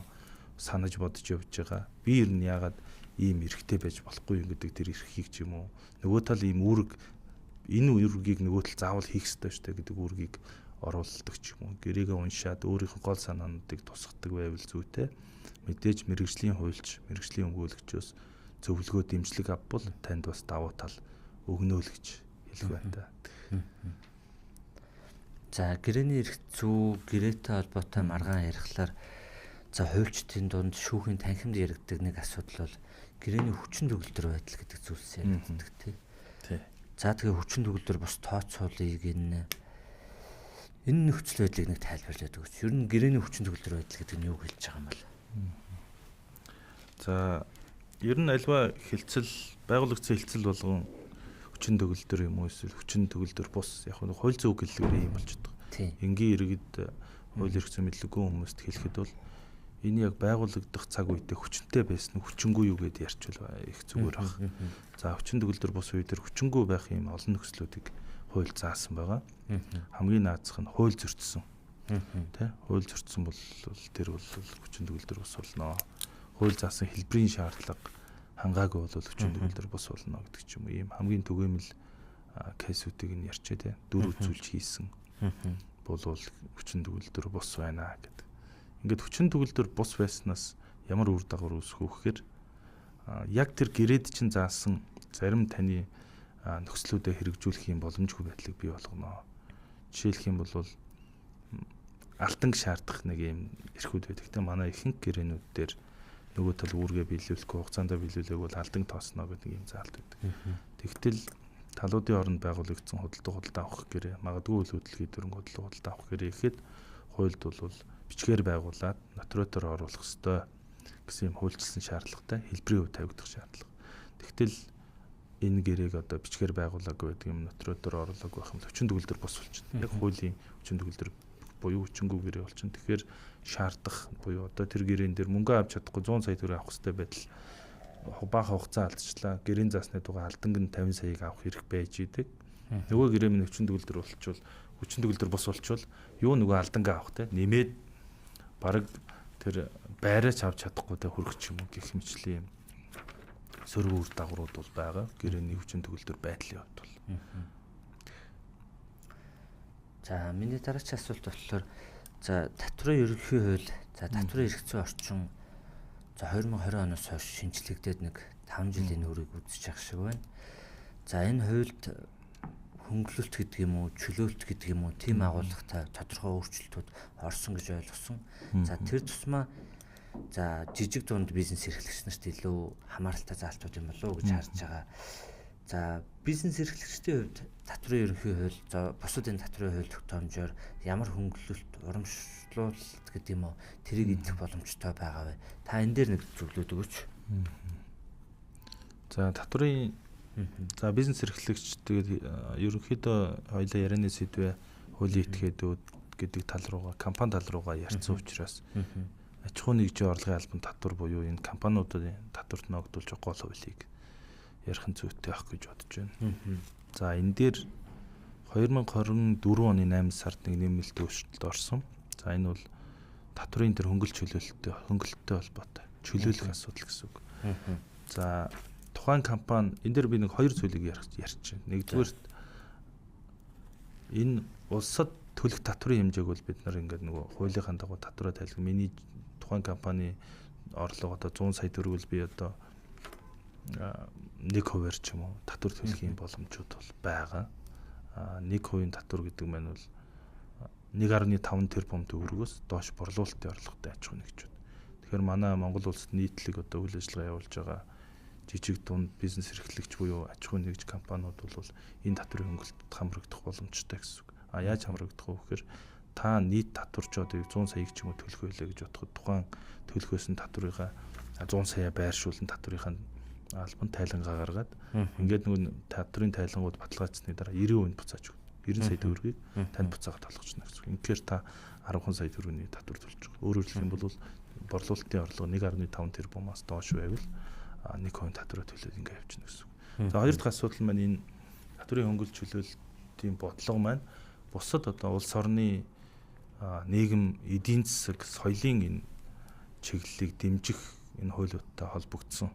санаж бодож явж байгаа. Би ер нь яагаад ийм эрхтэй байж болохгүй юм гэдэг тэр эрхийг ч юм уу, нөгөө тал ийм үүрэг, энэ үүргийг нөгөө тал заавал хийх ёстой шүү дээ гэдэг үүргийг оруулдаг ч юм уу. Гэрээгээ уншаад өөрийнхөө гол санаануудыг тусгадаг байвал зүйтэй. Мэдээж мэргэжлийн хуульч, мэргэжлийн өмгөөлөгчөөс зөвлөгөө дэмжлэг авбал танд бас давуу тал өгнө л гэж хэлэх байна та. За, гэрээний эрх зүй, гэрээтэй холбоотой маргаан ярихлаар за хуульчдын дунд шүүхийн танхимд яригддаг нэг асуудал бол гэрээний хүчин төгөлдөр байдал гэдэг зүйлс яригддаг тий. Тий. За, тэгээ хүчин төгөлдөр бус тооцоолыг энэ нөхцөл байдлыг нэг тайлбарлаад өгөөч. Ер нь гэрээний хүчин төгөлдөр байдал гэдэг нь юу хэлж байгаа юм бол? За, ер нь альва хилцэл, байгууллагын хилцэл болгон хүчин төгөлдөр юм уу эсвэл хүчин төгөлдөр бус яг нь хууль зүйн гэллэгээр ийм болчихдог. Энгийн иргэд хууль эрх зүйн мэдлэггүй хүмүүст хэлэхэд бол энэ яг байгуулагдах цаг үедээ хүчинтэй байсан нь хүчингүй юу гэдээ ярьчвал их зүгээр ах. За, хүчин төгөлдөр бус үе дээр хүчингүй байх юм олон нөхцлүүдийг хууль заасан байгаа. Хамгийн наазах нь хууль зөрчсөн. Тэ? Хууль зөрчсөн бол тэр бол хүчин төгөлдөр бус болно. Хууль заасан хэлбэрийн шаардлага хангаагүй бол хүчин төгөлдөр бус болно гэдэг ч юм уу. Ийм хамгийн түгээмэл кейсүүдийг нь ярьчээ тэ. Дүр үзүүлж хийсэн болвол хүчин төгөлдөр бус байна гэдэг. Ингээд хүчин төгөлдөр бус байснаас ямар үр дагавар үүсэх вэ гэхээр яг тэр гэрээд чинь заасан зарим таны нөхцлүүдэд хэрэгжүүлэх юм боломжгүй байдлыг бий болгоно. Жишээлх юм бол алтанг шаардах нэг юм эрхүүд байдаг. Тэ манай ихэнх гэрээнүүд дээр нөгөө тал үүргээ биелүүлэхгүй, хугацаанд биелүүлээг бол алдан тоосно гэдэг нэг юм заалт байдаг. Тэгтэл талуудын оронд байгуулагдсан худалдаа авах гэрээ, магадгүй үйл хөдлөлийн дөрөнгө худалдаа авах гэрээ гэхэд хуульд бол бичгээр байгуулад нотариотоор оруулах ёстой гэсэн юм хуульчилсан шаардлагатай, хэлбэрийн хувь тавигдах шаардлага. Тэгтэл энэ гэрээг одоо бичгээр байгуулаагүй байдаг юм, нотариотоор оруулаагүй байх юм бол хүчин төгөлдөр бус болчихно. Яг хуулийн хүчин төгөлдөр буюу хүчингүй гэрээ болчихно. Тэгэхээр шаардах буюу одоо тэр гэрээн дээр мөнгө авч чадахгүй 100 сая төгрөг авах хэрэгтэй байдал бага хугацаа алдчихлаа. Гэрээн заасны дугаар алданг нь 50 саяыг авах хэрэг байж идэг. Нөгөө гэрээ минь хүчин төгөлдөр болчихвол, хүчин төгөлдөр бус болчихвол юу нөгөө алдангаа авах те нэмээд бараг тэр байраач авч чадахгүй те хөрөх ч юм уу гэх мэтлийн юм сөрөг үр дагаврууд бол байгаа. Гэрээний хүчин төгөлдөр байдлын хувьд бол. За, миний дараагийн асуулт болохоор за татварын ерөнхий хууль, за татварын эрх зүйн орчин за 2020 оноос хойш шинжлэгдээд нэг 5 жилийн үүрэг үзэж явах шиг байна. За, энэ хуульд хөнгөлөлт гэдэг юм уу, чөлөөлт гэдэг юм уу, тийм агуулгатай тодорхой өөрчлөлтүүд орсон гэж ойлгосон. За, тэр тусмаа за жижиг дунд бизнес эрхлэгч нарт илүү хамааралтай заалтууд юм болов уу гэж харж байгаа. За, бизнес эрхлэгчдийн хувьд татварын ерөнхий хууль, за бусад энэ татварын хууль тогтоомжоор ямар хөнгөлөлт, урамшлуулалт гэдэг юм уу, тэрийг эдлэх боломжтой байгаа вэ? Та энэ дээр нэг зөвлөд өгөөч. За, татварын за бизнес эрхлэгч тэгээд ерөнхийдөө хоёлаа ярианы сэдвээ хуулийн этгээдүүд гэдэг тал руугаа, компани тал руугаа ярьсан учраас аж ахуйн нэгжийн орлогын албан татвар буюу энэ компаниудын татварт ногдуулж гол хуулийг ярих нь зүйтэй байх гэж бодож байна. За, энэ дээр 2024 оны 8 сард нэг нэмэлт өөрчлөлт орсон. За, энэ бол татварын тэр хөнгөлт чөлөөлөлттэй холбоотой чөлөөлөх асуудал гэсэн үг. За, тухайн компани энэ дээр би нэг хоёр зүйлийг ярьж байна. Нэгдүгээрт энэ улсад төлөх татварын хэмжээг бол бид нар ингээд нөгөө хуулийнхаа дагуу татвараа тайлах. Миний тухайн компани орлого одоо 100 сая төгрөг бол би одоо 1% ч юм уу татвар төлөх юм боломжууд бол байгаа. 1% татвар гэдэг маань бол 1.5 тэрбум төгрөгөөс доош борлуулалтын орлоготой аж ахуйн нэгжүүд. Тэгэхээр манай Монгол улсад нийтлэг одоо үйл ажиллагаа явуулж байгаа жижиг дунд бизнес эрхлэгч буюу аж ахуйн нэгж компаниуд бол энэ татварын хөнгөлөлтөд хамрагдах боломжтой гэсэн үг. А яаж хамрагдах вэ гэхээр та нийт татварч одоо 100 саяыг ч юм уу төлөх байлаа гэж бодоход тухайн төлөхөөс нь татварынхаа 100 сая байршуулсан татварынхаа албан тайлангаа гаргаад ингээд нөгөө татварын тайлангууд баталгаажсны дараа 90% буцааж өгнө. 90 сая төгрөгийг танд буцаагаад олгочихно гэсэн. Ингээр та 10 сая төгрөгийн татвар төлж байгаа. Өөрөөр хэлэх юм бол борлуулалтын орлого 1.5 тэрбумаас доош байвал 1% татвараа төлөөд ингээ явчихна гэсэн. За хоёр дахь асуудал маань энэ татварын хөнгөлж чөлөөлтийн бодлого маань бусад одоо улс орны нийгэм, эдийн засаг, соёлын энэ чиглэлийг дэмжих энэ хуулиудтай холбогдсон.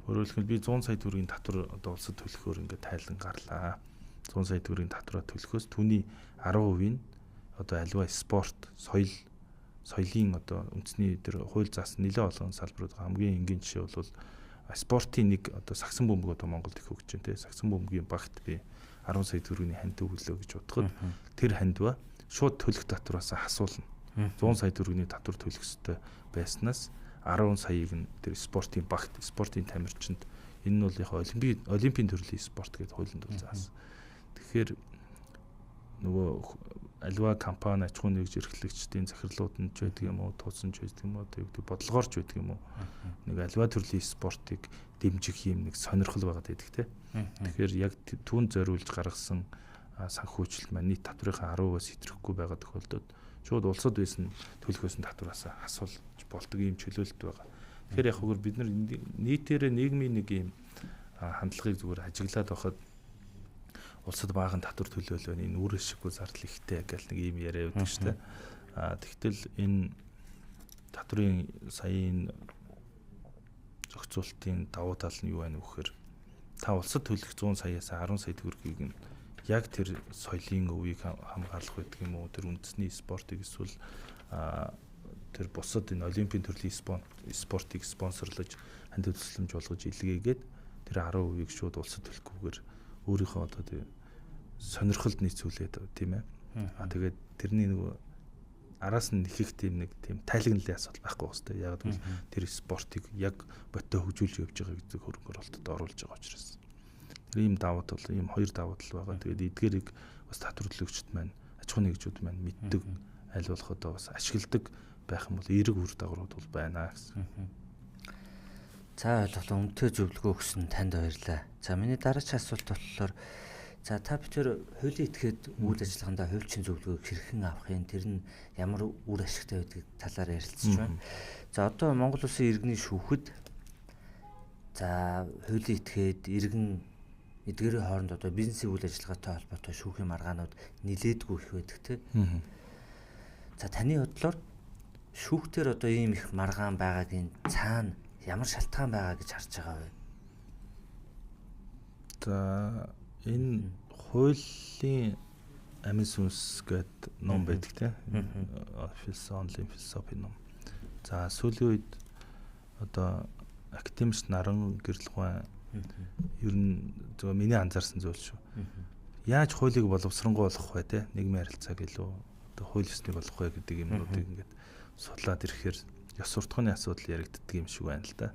Өөрөөр хэлбэл би 100 сая төгрөгийн татвар одоо улсад төлөхөөр ингээд тайлан гарлаа. 100 сая төгрөгийн татвараа төлөхөөс түүний 10% нь одоо альва спорт, соёл, соёлын одоо үндэсний тэр хууль заасан нэлээд олон салбарууд хамгийн энгийн жишээ бол спортын нэг одоо сагсан бөмбөг одоо Монголд их хөгжиж байна те. Сагсан бөмбөгийн багт би 10 сая төгрөгийн ханд өглөө гэж бодоход тэр хандва шууд төлөх татвараас хасуулна. 100 сая төгрөгийн татвар төлөх ёстой байснаас 10 саяыг нь тэр спортын багт, спортын тамирчинд энэ нь бол яг олимпийн төрлийн спорт гэдээ хуулинд бол заасан. Тэгэхээр нөгөө альва компани аж ахуйн нэгж эрхлэгчдийн захирлууд нь ч байдаг юм уу, туусан ч байдаг юм уу, тэр гэдэг бодлогоор ч байдаг юм уу. Нэг альва төрлийн спортыг дэмжих юм нэг сонирхол байгаад байдаг те. Тэгэхээр яг түүнд зориулж гаргасан санхүүжилт маань нийт татврынхаа 10%-аас хэтрэхгүй байгаа тохиолдолд шууд улсад байсан төлөх байсан татвараас асуулж болдог ийм чөлөөлөлт байгаа. Тэгэхээр яг хөр бид нар нийтээрээ нийгмийн нэг ийм хандлагыг зүгээр ажиглаад байхад улсад баахан татвар төлөөлөө энэ үр ашиггүй зардал ихтэй гэл нэг ийм яриа явдаг шүү дээ. Аа тэгтэл энэ татврын саяын зохицуултын давуу тал нь юу байна вэ гэхээр та улсад төлөх 100 саяас 10 сая төгрөгийг нь яг тэр соёлын өвийг хамгаалах байдаг юм уу, тэр үндэсний спортыг эсвэл тэр бусад энэ олимпийн төрлийн спортыг спонсорлож ханд төлсөлмж болгож илгээгээд тэр 10%-ийг шууд улсад төлөхгүйгээр өөрийнхөө одоо тэр сонирхолд нийцүүлээд тийм ээ. Аа тэгээд тэрний нөгөө араас нь нэхэх тийм нэг тийм тайлагналын асуудал байхгүй байх хэвээр. Яг гэвэл тэр спортыг яг бодтой хөгжүүлж явж байгаа гэдэг хөрөнгө оруулалтад оруулж байгаа учраас. Тэр ийм давуу тал, ийм хоёр давуу тал байгаа. Тэгээд эдгээрийг бас татвар төлөгчд маань, аж ахуйн нэгжүүд маань мэддэг, аль болох одоо бас ашигладаг байх юм бол эерэг үр дагаврууд бол байна гэсэн. За ойлголоо, үнэтэй зөвлөгөө өгсөн танд баярлалаа. За миний дараагийн асуулт болохоор за та бид тэр хуулийн этгээд үйл ажиллагаандаа хуульчин зөвлөгөөг хэрхэн авах юм, тэр нь ямар үр ашигтай байдгийг талаар ярилцж байна. За одоо Монгол улсын иргэний шүүхэд за хуулийн этгээд иргэн эдгээрийн хооронд одоо бизнесийн үйл ажиллагаатай холбоотой шүүхийн маргаанууд нилээдгүй их байдаг те. За таны бодлоор шүүхтэр одоо ийм их маргаан байгаагийн цаана ямар шалтгаан байгаа гэж харж байгаа вэ? За энэ хуулийн амин сүнс гэдэг ном байдаг те. Онлайн философи ном. За сүүлийн үед одоо академич Наран Гэрэлгуйн ер нь зөв миний анзаарсан зүйл шүү. Яаж хуулийг боловсронгуй болгох вэ те? Нийгмийн харилцааг илүү одоо хууль ёсны болгох вэ гэдэг юмнуудыг ингээд судлаад ирэхээр ёс суртахууны асуудал яригддаг юм шиг байна л да.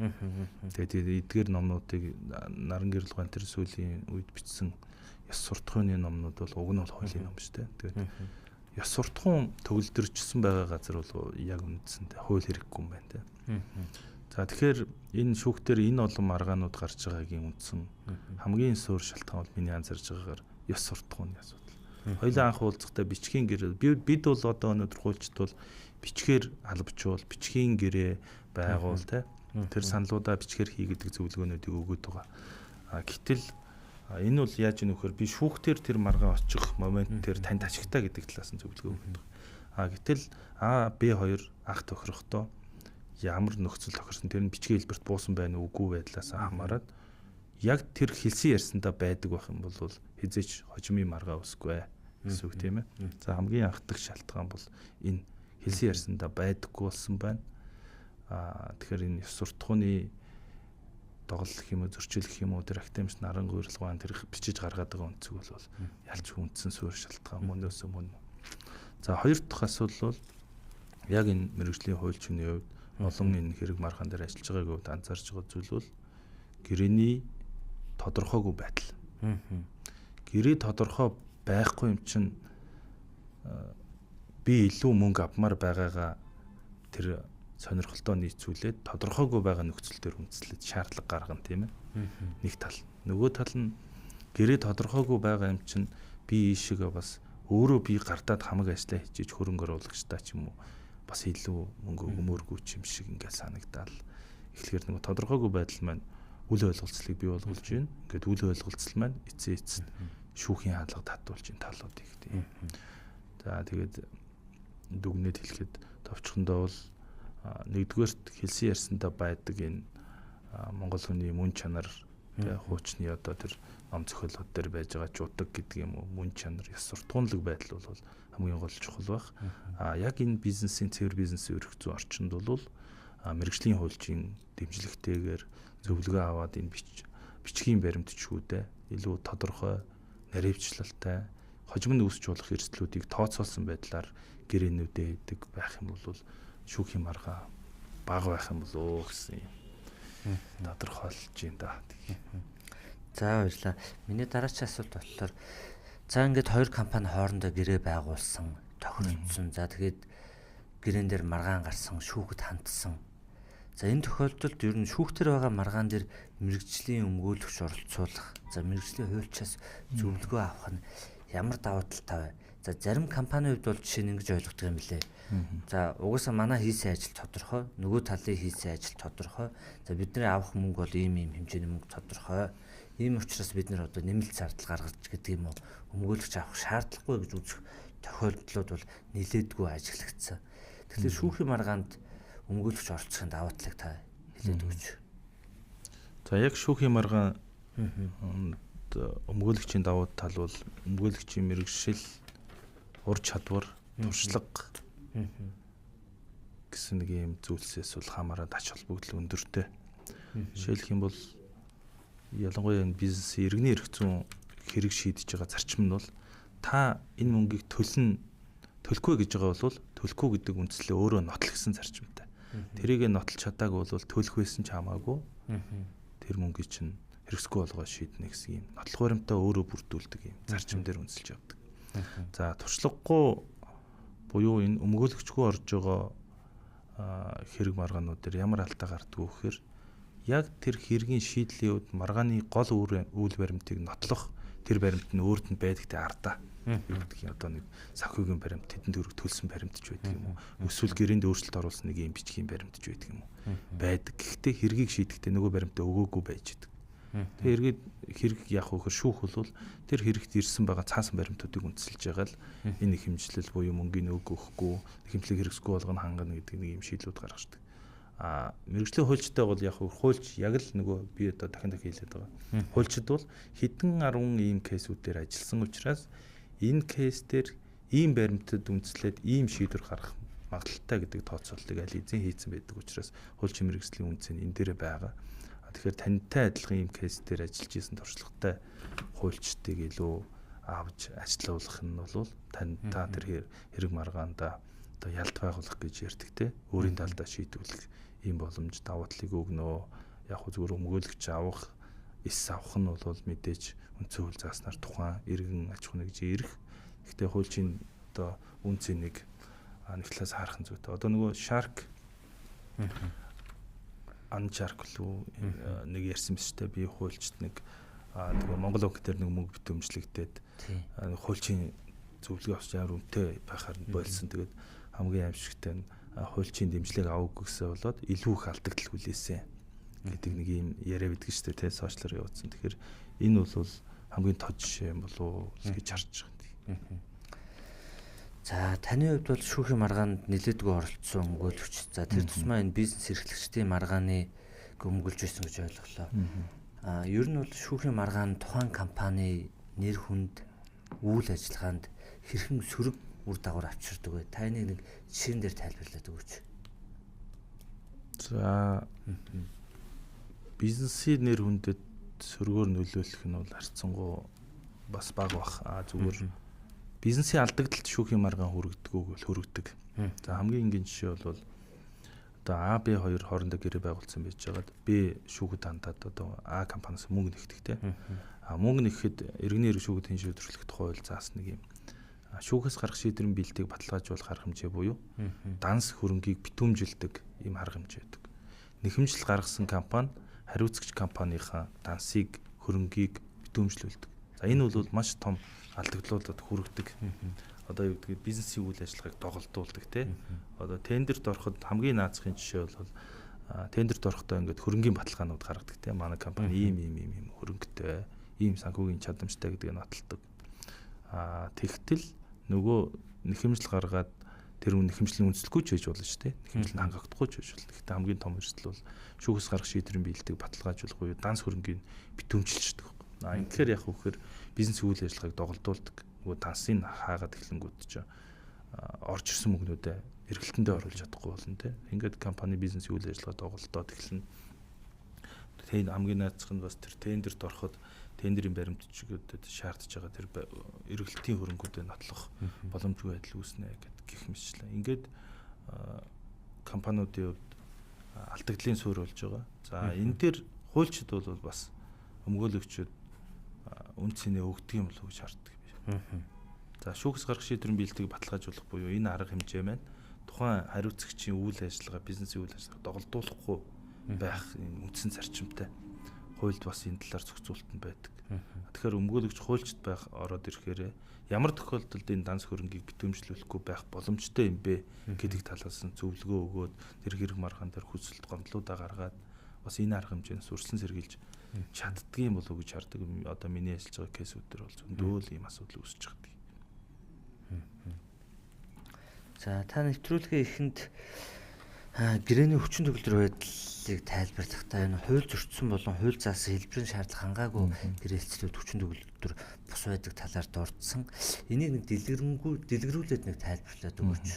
Тэгээд эдгээр номнуудыг Наран Гэрэлгуйн тэр сүүлийн үед бичсэн ёс суртахууны номнууд бол уг нь бол хуулийн ном шүү дээ. Тэгээд ёс суртахуун төгөлдөрчсөн байгаа газар бол яг үндсэндээ хууль хэрэггүй юм байна те. За тэгэхээр энэ шүүхтэр энэ олон маргаанууд гарч байгаагийн үндсэн хамгийн суурь шалтгаан бол миний анзаарч байгаагаар ёс суртахууны асуудал. Хоёулаа анх уулзахдаа бичгийн гэрээ бид бол одоо өнөөдөр хуульчид бол бичгээр албачуул, бичгийн гэрээ байгуул те. Тэр саналуудаа бичгээр хий гэдэг зөвлөгөөнүүдийг өгöd байгаа. А гэтэл энэ бол яаж ийм вөхөр би шүүхтэр тэр маргаан очих момент тэр танд ашигтай гэдэг талаас нь зөвлөгөө өгдөг. А гэтэл А Б хоёр анх тохирохдоо ямар нөхцөл тохирсон тэр нь бичгийн хэлбэрт буусан байна уу үгүй байдлаас хамаарат яг тэр хэлсэн ярьсандаа байдаг байх юм бол хизээч хожимын маргаа өсөхгүй гэсэн үг тийм ээ. За хамгийн анхдах шалтгаан бол энэ хэлсэн ярьсандаа байдаггүй болсон байна. Аа тэгэхээр энэ ёс суртахууны тоглох юм уу зөрчил гэх юм уу тэр академич Наран Гэрэлгуйн тэр бичиж гаргаад байгаа өнцөг бол ялч үндсэн суурь шалтгаан мөнөөсөө мөн. За хоёр дахь асуудал бол яг энэ мэргэжлийн хуульчны хувьд олон энэ хэрэг маргаан дээр ажиллаж байгааг хувьд анзаарч байгаа зүйл бол гэрээний тодорхойгүй байдал. Гэрээ тодорхой байхгүй юм чинь би илүү мөнгө авмаар байгаагаа тэр сонирхолтоо нийцүүлээд тодорхойгүй байгаа нөхцөл дээр үндэслэж шаардлага гаргана тийм ээ. Нэг тал. Нөгөө тал нь гэрээ тодорхойгүй байгаа юм чинь Би ийшээгээ бас өөрөө би гардаад хамаг ажлаа хийжиж хөрөнгө оруулагчдаа ч юм уу бас илүү мөнгө өгмөөргүй ч юм шиг ингээд санагдаал. Эхлэхээр нөгөө тодорхойгүй байдал маань үл ойлголцлыг бий болгуулж байна. Ингээд үл ойлголцол маань эцээ эцэст шүүхийн хаалга татуулж энэ талуудыг тийм. За тэгээд дүгнээд хэлэхэд товчхондоо бол нэгдүгээрт хэлсэн ярьсандаа байдаг энэ Монгол хүний мөн чанар, хуучны одоо тэр ном зохиолууд дээр байж байгаа жудаг гэдэг юм уу, мөн чанар, ёс суртахуунлаг байдал бол хамгийн гол чухал байх. А яг энэ бизнесийн цэвэр бизнесийн өрх зүйн орчинд бол мэргэжлийн хуульчийн дэмжлэгтэйгээр зөвлөгөө аваад энэ бичгийн баримтчгүүдээ илүү тодорхой, наривчлалтай, хожим нь үүсч болох эрсдлүүдийг тооцоолсон байдлаар гэрээнүүдээ хийдэг байх юм бол шүүхийн маргаан бага байх юм болоо гэсэн юм тодорхойлж байна да. За баярлалаа. Миний дараагийн асуулт болохоор за ингээд хоёр компани хоорондоо гэрээ байгуулсан, тохиролцсон. За тэгээд гэрээн дээр маргаан гарсан, шүүхэд хандсан. За энэ тохиолдолд ер нь шүүхтэр байгаа маргаан дээр мэргэжлийн өмгөөлөгч оролцуулах, за мэргэжлийн хуульчаас зөвлөгөө авах нь ямар давуу талтай вэ? За зарим компанийн хувьд бол жишээ нь ингэж ойлгодог юм лээ. За угаасаа манай хийсэн ажил тодорхой, нөгөө талын хийсэн ажил тодорхой. За бидний авах мөнгө бол ийм ийм хэмжээний мөнгө тодорхой. Ийм учраас бид нэр одоо нэмэлт зардал гаргаж гэдэг юм уу, өмгөөлөгч авах шаардлагагүй гэж үзэх тохиолдлууд бол нилээдгүй ажиглагдсан. Тэгэхээр шүүхийн маргаанд өмгөөлөгч оролцохын давуу талыг та хэлээд өгөөч. За яг шүүхийн маргаан өмгөөлөгчийн давуу тал бол өмгөөлөгчийн мэргэжил, ур чадвар, туршлага гэсэн нэг юм зүйлсээс бол хамаарат ач холбогдол өндөртэй. Жишээлх юм бол ялангуяа энэ бизнесийн иргэний эрх зүйн хэрэг шийдэж байгаа зарчим нь бол та энэ мөнгийг төлнө төлөхгүй гэж байгаа бол төлөхгүй гэдэг үндслээ өөрөө нотлох гэсэн зарчимтай. Тэрийг нотолж чадаагүй бол төлөх байсан ч хамаагүй тэр мөнгийг чинь хэрэгсгүй болгоо шийднэ гэсэн юм нотлох баримтаа өөрөө бүрдүүлдэг юм зарчим дээр үндэслэж явдаг. За туршлагагүй буюу энэ өмгөөлөгчгүй орж байгаа хэрэг маргаанууд дээр ямар алдаа гардаг вэ гэхээр яг тэр хэргийн шийдлийн үед маргааны гол үйл баримтыг нотлох тэр баримт нь өөрт нь байдагтай ардаа. Юу гэдэг юм одоо нэг санхүүгийн баримт, тэдэнд төгрөг төлсөн баримт ч байдаг юм уу? Эсвэл гэрээнд өөрчлөлт оруулсан нэг юм бичгийн баримт ч байдаг юм уу? Байдаг. Гэхдээ хэргийг шийдэхдээ нөгөө баримтаа өгөөгүй байж идэг. Тэгээ эргээд хэрэг яах вэ гэхээр шүүх бол тэр хэрэгт ирсэн байгаа цаасан баримтуудыг үндэслэж байгаа л энэ хэмжлэл буюу мөнгөний өгөхгүй, хэмжлэг хэрэгсгүй болгоно хангана гэдэг нэг юм шийдлүүд гаргаждаг. А мэргэжлийн хуульчтай бол яг хуульч яг л нөгөө би одоо дахин дахин хэлээд байгаа. Хуульчид бол хэдэн арван ийм кейсүүдээр ажилласан учраас энэ кейс дээр ийм баримтад үндэслээд ийм шийдвэр гаргах магадлалтай гэдэг тооцооллыг аль хэзээ хийцэн байдаг учраас хуульчин мэргэжлийн үндэс нь энэ дээрээ байгаа. Тэгэхээр тантай адилхан ийм кейс дээр ажиллаж исэн туршлагатай хуульчдыг илүү авч ажилуулах нь бол тань та тэр хэрэг маргаанда одоо ялт байгуулах гэж ярьдаг те өөрийн талдаа шийдвэрлэх ийм боломж давуу талыг өгнө. Яг хөө зүгээр өмгөөлөгч авах, эс авах нь бол мэдээж үндсэн хууль зааснаар тухайн иргэн аж ахуйн нэгж ирэх. Гэхдээ хуульчийн одоо үн цэнийг нэг талаас харах нь зүйтэй. Одоо нөгөө Shark Ан Shark лүү нэг ярьсан биз дээ. Би хуульчд нэг нөгөө Монгол банк дээр нэг мөнгө битүүмжлэгдээд хуульчийн зөвлөгөө авч ямар үнэтэй байхаар нь болсон. Тэгээд хамгийн аимшигтай нь хуульчийн дэмжлэг аваагүй гэсэн болоод илүү их алдагдал хүлээсэн гэдэг нэг юм яриа байдаг шүү дээ, тэ сошиалар явуулсан. Тэгэхээр энэ бол хамгийн тод жишээ юм болов уу гэж харж байгаа юм. За таны хувьд бол шүүхийн маргаанд нэлээдгүй оролцсон өмгөөлөгч. За тэр тусмаа энэ бизнес эрхлэгчдийн маргааны өмгөөлж байсан гэж ойлголоо. А ер нь бол шүүхийн маргаан тухайн компани нэр хүнд үйл ажиллагаанд хэрхэн сөрөг үр дагавар авчирдаг вэ? Та энийг нэг жишээн дээр тайлбарлаад өгөөч. За бизнесийн нэр хүндэд сөргөөр нөлөөлөх нь бол харьцангуй бас бага бах. А зүгээр бизнесийн алдагдлалд шүүхийн маргаан хүргэдэг үг бол хүргэдэг. За хамгийн энгийн жишээ бол одоо А Б хоёр хоорондоо гэрээ байгуулсан байж байгаад Б шүүхэд хандаад одоо А компаниас мөнгө нэгтгэх те. А мөнгө нэхэхэд иргэний эрх шүүхэд шийдвэрлэх тухай хууль заасан нэг юм. Шүүхээс гарах шийдвэрийн бэлтгийг баталгаажуулах арга хэмжээ буюу данс хөрөнгийг битүүмжилдэг ийм арга хэмжээ байдаг. Нэхэмжил гаргасан компани хариуцагч компанийнхаа дансыг хөрөнгийг битүүмжлүүлдэг. За энэ бол маш том алдагдлуудад хүргэдэг. Одоо юу гэдгийг бизнесийн үйл ажиллагааг доголдуулдаг тий. Одоо тендерт ороход хамгийн наазахын жишээ бол тендерт орохдоо ингээд хөрөнгийн баталгаанууд гаргадаг тий. Манай компани ийм ийм ийм ийм хөрөнгөтэй, ийм санхүүгийн чадамжтай гэдгийг нотолдог. Тэгтэл нөгөө нэхэмжил гаргаад тэр нэхэмжлийн үндэслэхгүй ч байж болно шүү дээ. Нэхэмжил нь хангахдахгүй ч байж болно. Гэхдээ хамгийн том эрсдэл бол шүүхээс гарах шийдвэрийн биелдэг баталгаажуулах буюу данс хөрөнгийг битүүмжилчихдэг. Ингэхээр яг вэхээр бизнес үйл ажиллагааг доголдуулдаг. Нөгөө дансын хаагаад эхлэнгүүт ч орж ирсэн мөнгнүүдээ эргэлтэндээ оруулж чадахгүй болно те. Ингээд компани бизнес үйл ажиллагаа доголдоод эхэлнэ. Тэр хамгийн наацх нь бас тэр тендерт ороход тендерийн баримтчгүүдэд шаардж байгаа тэр эргэлтийн хөрөнгүүдээ нотлох боломжгүй байдал үүснэ гэд гих мэтчлээ. Ингээд компаниудын хувьд алдагдлын суурь болж байгаа. За энэ дээр хуульчид бол бас өмгөөлөгчд үн цэнэ өгдөг юм болов уу гэж харддаг би. За шүүхс гарах шийдвэрийн биелэлтийг баталгаажуулах буюу энэ арга хэмжээ маань тухайн хариуцагчийн үйл ажиллагаа, бизнесийн үйл ажиллагаа доголдуулахгүй байх энэ үндсэн зарчимтай. Хуульд бас энэ талаар зохицуулт нь байдаг. Тэгэхээр өмгөөлөгч хуульчид байх ороод ирэхээр ямар тохиолдолд энэ данс хөрөнгийг битүүмжлүүлэхгүй байх боломжтой юм бэ гэдэг талаас нь зөвлөгөө өгөөд тэр хэрэг маргаан дээр хүсэлт гомдлуудаа гаргаад бас энэ арга хэмжээнээс өрсөлөн сэргийлж чаддгүй юм болов уу гэж хардаг. Одоо миний ажиллаж байгаа кейсүүд дээр бол зөндөө л ийм асуудал үүсэж байгаа. За та нэвтрүүлгийн эхэнд гэрээний хүчин төгөлдөр байдлыг тайлбарлахдаа энэ хууль зөрчсөн болон хууль заасан хэлбэрийн шаардлага хангаагүй гэрээлцлүүд хүчин төгөлдөр бус байдаг талаар дурдсан. Энийг нэг дэлгэрүүлээд нэг тайлбарлаад өгөөч.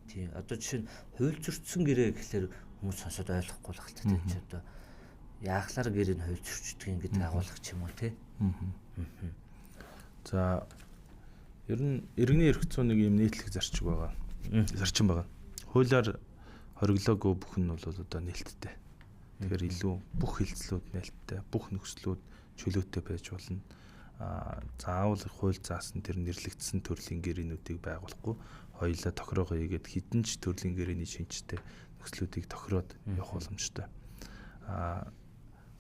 Тийм. Одоо жишээ нь хууль зөрчсөн гэрээ гэхлээр хүмүүс сонсоод ойлгохгүй л хальт тийм чи одоо яахлаар гэрээ нь хууль зөрчдөг юм гэдэг агуулгах ч юм уу тий. За ер нь иргэний эрх зүйн нэг юм нийтлэг зарчиг байгаа. Зарчим байгаа. Хуулиар хориглоогүй бүх нь бол одоо нээлттэй. Тэгэхээр илүү бүх хилцлүүд нээлттэй, бүх нөхцлүүд чөлөөтэй байж болно. Заавал хууль заасан тэр нэрлэгдсэн төрлийн гэрээнүүдийг байгуулахгүй хоёулаа тохироогоо хийгээд хідэн ч төрлийн гэрээний шинжтэй нөхцлүүдийг тохироод явах боломжтой.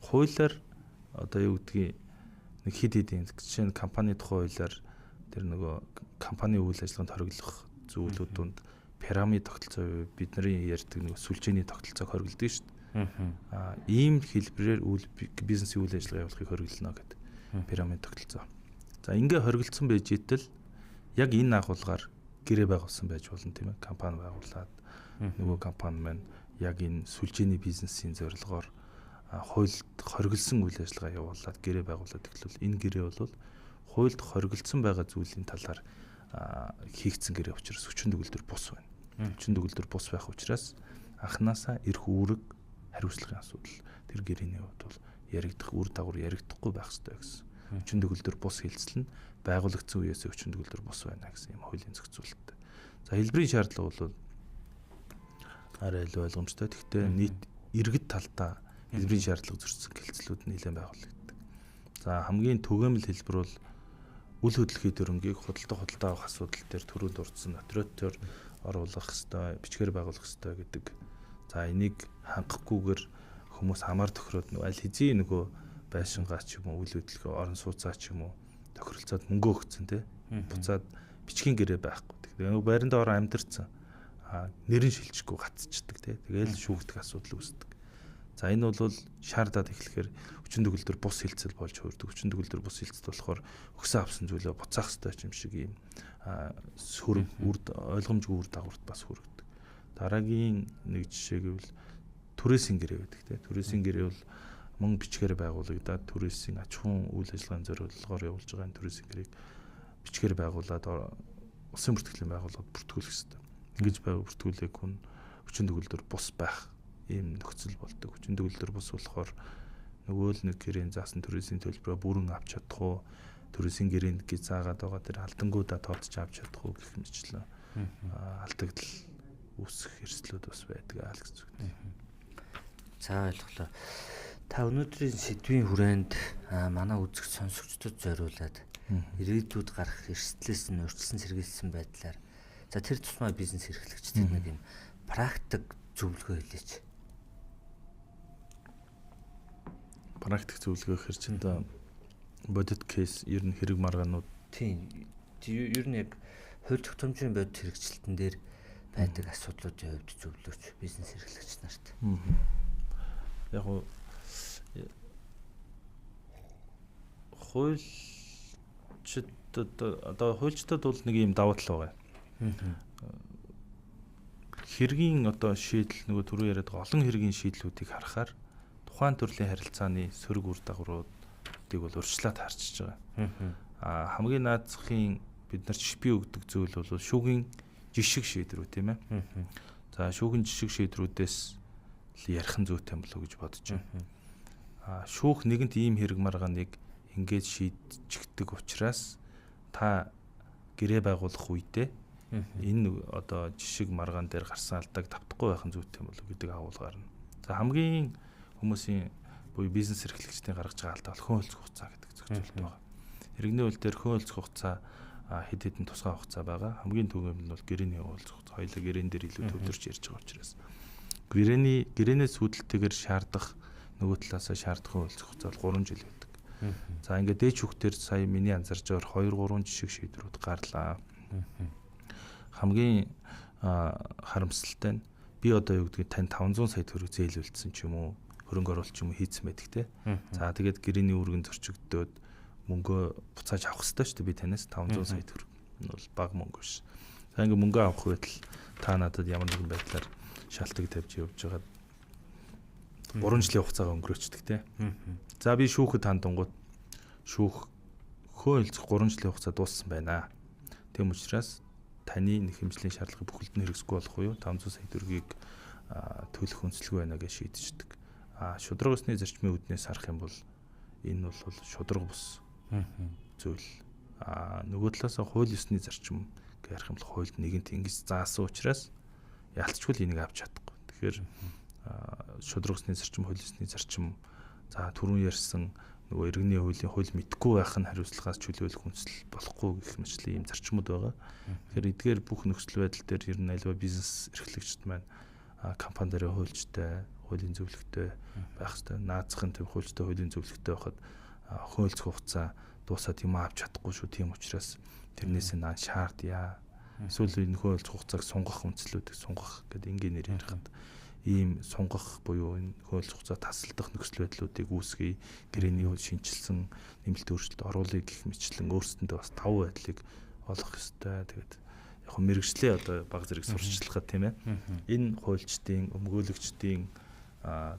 Хуулиар одоо юу гэдгийг нэг хэд хэдийн жишээ нь компани тухай хуулиар тэр нөгөө компани үйл ажиллагаанд хориглох зүйлүүд донд пирамид тогтолцоо бидний ярьдаг нэг сүлжээний тогтолцоог хориглодог шүү дээ. Ийм хэлбэрээр үйл бизнесийн үйл ажиллагаа явуулахыг хориглоно гэдэг пирамид тогтолцоо. За ингээ хориглосон байж итэл яг энэ агуулгаар гэрээ байгуулсан байж болно тийм ээ. Компани байгуулад нөгөө компани маань яг энэ сүлжээний бизнесийн зорилгоор хуульд хориглосон үйл ажиллагаа явуулаад гэрээ байгуулад эхлвэл энэ гэрээ бол хуульд хориглосон байгаа зүйлийн талаар хийгдсэн гэрээ учраас хүчин төгөлдөр бус байна. Хүчин төгөлдөр бус байх учраас анханасаа эрх үүрэг хариуцлагын асуудал тэр гэрээний хувьд бол яригдах үр дагавар яригдахгүй байх ёстой гэсэн. Хүчин төгөлдөр бус хилцэл нь байгуулагдсан үеэс хүчин төгөлдөр бус байна гэсэн юм хуулийн зохицуулттай. За хэлбэрийн шаардлага бол арай илүү ойлгомжтой. Гэхдээ нийт иргэд талдаа хэлбэрийн шаардлага зөрчсөн хилцлүүд нэлээд байгуулагддаг. За хамгийн түгээмэл хэлбэр бол үл хөдлөхийн дөрөнгийг худалдаа авах асуудал дээр түрүүнд дурдсан нотариотоор оруулах ёстой, бичгээр байгуулах ёстой гэдэг. За энийг хангахгүйгээр хүмүүс хамаар тохироод нөгөө аль хэзээ нөгөө байшингаа ч юм уу үл хөдлөхөө орон сууцаа ч юм уу тохиролцоод мөнгө өгцөн тий. Буцаад бичгийн гэрээ байхгүй. Тэгээ нөгөө байрандаа орон амьдэрсэн. Нэрэн шилжихгүй гацчихдаг тий. Тэгээл шүүгдэх асуудал үүсдэг. За энэ бол шаардаад эхлэхээр хүчин төгөлдөр бус хилцэл болж хуурдаг. Хүчин төгөлдөр бус хилцэл болохоор өгсөн авсан зүйлээ буцаах ёстой юм шиг ийм сөрөг үр ойлгомжгүй үр дагаварт бас хүргэдэг. Дараагийн нэг жишээ гэвэл түрээсийн гэрээ байдаг тийм. Түрээсийн гэрээ бол мөн бичгээр байгуулагдаад түрээсийн аж ахуйн үйл ажиллагааны зорилгоор явуулж байгаа энэ түрээсийн гэрээг бичгээр байгуулад улсын бүртгэлийн байгууллагад бүртгүүлэх ёстой. Ингэж бүртгүүлээг хүн хүчин төгөлдөр бус байх ийм нөхцөл болдог. Хүчин төгөлдөр бус болохоор нөгөө л нэг гэрээн заасан түрээсийн төлбөрөө бүрэн авч чадах уу, түрээсийн гэрээнд гэж заагаад байгаа тэр алдангуудаа тооцож авч чадах уу гэх мэтчлэн алдагдал үүсэх эрсдлүүд бас байдаг аа л гэж үг. За ойлголоо. Та өнөөдрийн сэдвийн хүрээнд манай үзэгч сонсогчдод зориулаад ирээдүйд гарах эрсдлээс нь урьдчилан сэргийлсэн байдлаар за тэр тусмаа бизнес эрхлэгчдэд нэг юм практик зөвлөгөө хэлээч. Практик зөвлөгөө гэхэр чинь одоо Бодит кейс ер нь хэрэг маргаанууд тийм ер нь яг хууль тогтоомжийн бодит хэрэгжилтэн дээр байдаг асуудлуудын хувьд зөвлөөч бизнес эрхлэгч нарт. Яг уу хуульчдад одоо хуульчдад бол нэг юм давуу тал байгаа. Хэргийн одоо шийдэл нөгөө түрүү яриад байгаа олон хэргийн шийдлүүдийг харахаар тухайн төрлийн харилцааны сөрөг үр дагавруудыг бол урьдчилаад харчиж байгаа. Аа хамгийн наазахын бид нар шипи өгдөг зүйл бол шүүхийн жишг шийдвэрүүд тийм ээ. За шүүхийн жишг шийдвэрүүдээс л ярих нь зүйтэй юм болов уу гэж бодож байна. Аа шүүх нэгэнт ийм хэрэг маргааныг ингээд шийдчихдэг учраас та гэрээ байгуулах үедээ энэ одоо жишг маргаан дээр гарсан алдааг давтахгүй байх нь зүйтэй юм болов уу гэдэг агуулга гарна. За хамгийн хүмүүсийн буюу бизнес эрхлэгчдийн гаргаж байгаа алдаа бол хөн хөлцөх хугацаа гэдэг зохицуулт байгаа. Иргэний хууль дээр хөн хөлцөх хугацаа хэд хэдэн тусгай хугацаа байгаа. Хамгийн түрүүнд нь бол гэрээний хууль хугацаа. Хоёулаа гэрээн дээр илүү төвлөрч ярьж байгаа учраас. Гэрээнээс үүдэлтэйгээр шаардах нөгөө талаасаа шаардах хөлцөх хугацаа бол 3 жил байдаг. За ингээд дээд шүүхтэр сая миний анзарч байгаагаар 2 3 жишг шийдвэрүүд гарлаа. Хамгийн харамсалтай нь би одоо юу гэдгийг тань 500 сая төгрөг зээл үлдсэн ч юм уу хөрөнгө оруулалт ч юм уу хийцэн байдаг те. За тэгээд гэрээний үүргэн зөрчигдөөд мөнгөө буцааж авах хэрэгтэй шүү дээ би танаас 500 сая төгрөг. Энэ бол бага мөнгө биш. За ингээ мөнгө авах байтал та надад ямар нэгэн байдлаар шалтгаан тавьж явж байгаад 3 жилийн хугацаагаа өнгөрөөчдөг те. За би шүүхэд хандангууд шүүх хөө хилцэх 3 жилийн хугацаа дууссан байна. Тийм учраас таны нэхэмжлийн шаардлагыг бүхэлд нь хэрэгсэхгүй болох уу 500 сая төгрөгийг төлөх үнэлгүй байна гэж шийдчихдэг. А шударга ёсны зарчмын үүднээс харах юм бол энэ бол шударга бус зүйл. А нөгөө талаас хууль ёсны зарчим гэж ярих юм бол хуульд нэгэнт ингэж заасан учраас ялцчгүй л энийг авч чадахгүй. Тэгэхээр шударга ёсны зарчим, хууль ёсны зарчим за түрүүн ярьсан нөгөө иргэний хуулийн хууль мэдгүй байх нь хариуцлагаас чөлөөлөх үндэслэл болохгүй гэх мэтчлийн ийм зарчмууд байгаа. Тэгэхээр эдгээр бүх нөхцөл байдал дээр ер нь альва бизнес эрхлэгчд маань компани дээр хуульчтай, хуулийн зөвлөгөөтэй байх хэрэгтэй. Наазахын төв хуульчтай, хуулийн зөвлөгөөтэй байхад хөөлцөх хугацаа дуусаад юм авч чадахгүй шүү. Тийм учраас тэрнээс наа шаардъя. Эсвэл энэ хөөлцөх хугацааг сунгах үндслүүдийг сунгах гэдэг энгийнээр ярихад ийм сунгах буюу энэ хөөлцөх хугацаа тасалдах нөхцөл байдлуудыг үүсгэе, гэрээний хууль шинэчилсэн нэмэлт өөрчлөлт оруулъя гэх мэтчлэн өөрсдөндөө бас тав байдлыг олох ёстой. Тэгээд яг хөө мэрэгчлээ одоо баг зэрэг сурчлахад тийм ээ. Энэ хуульчдын, өмгөөлөгчдийн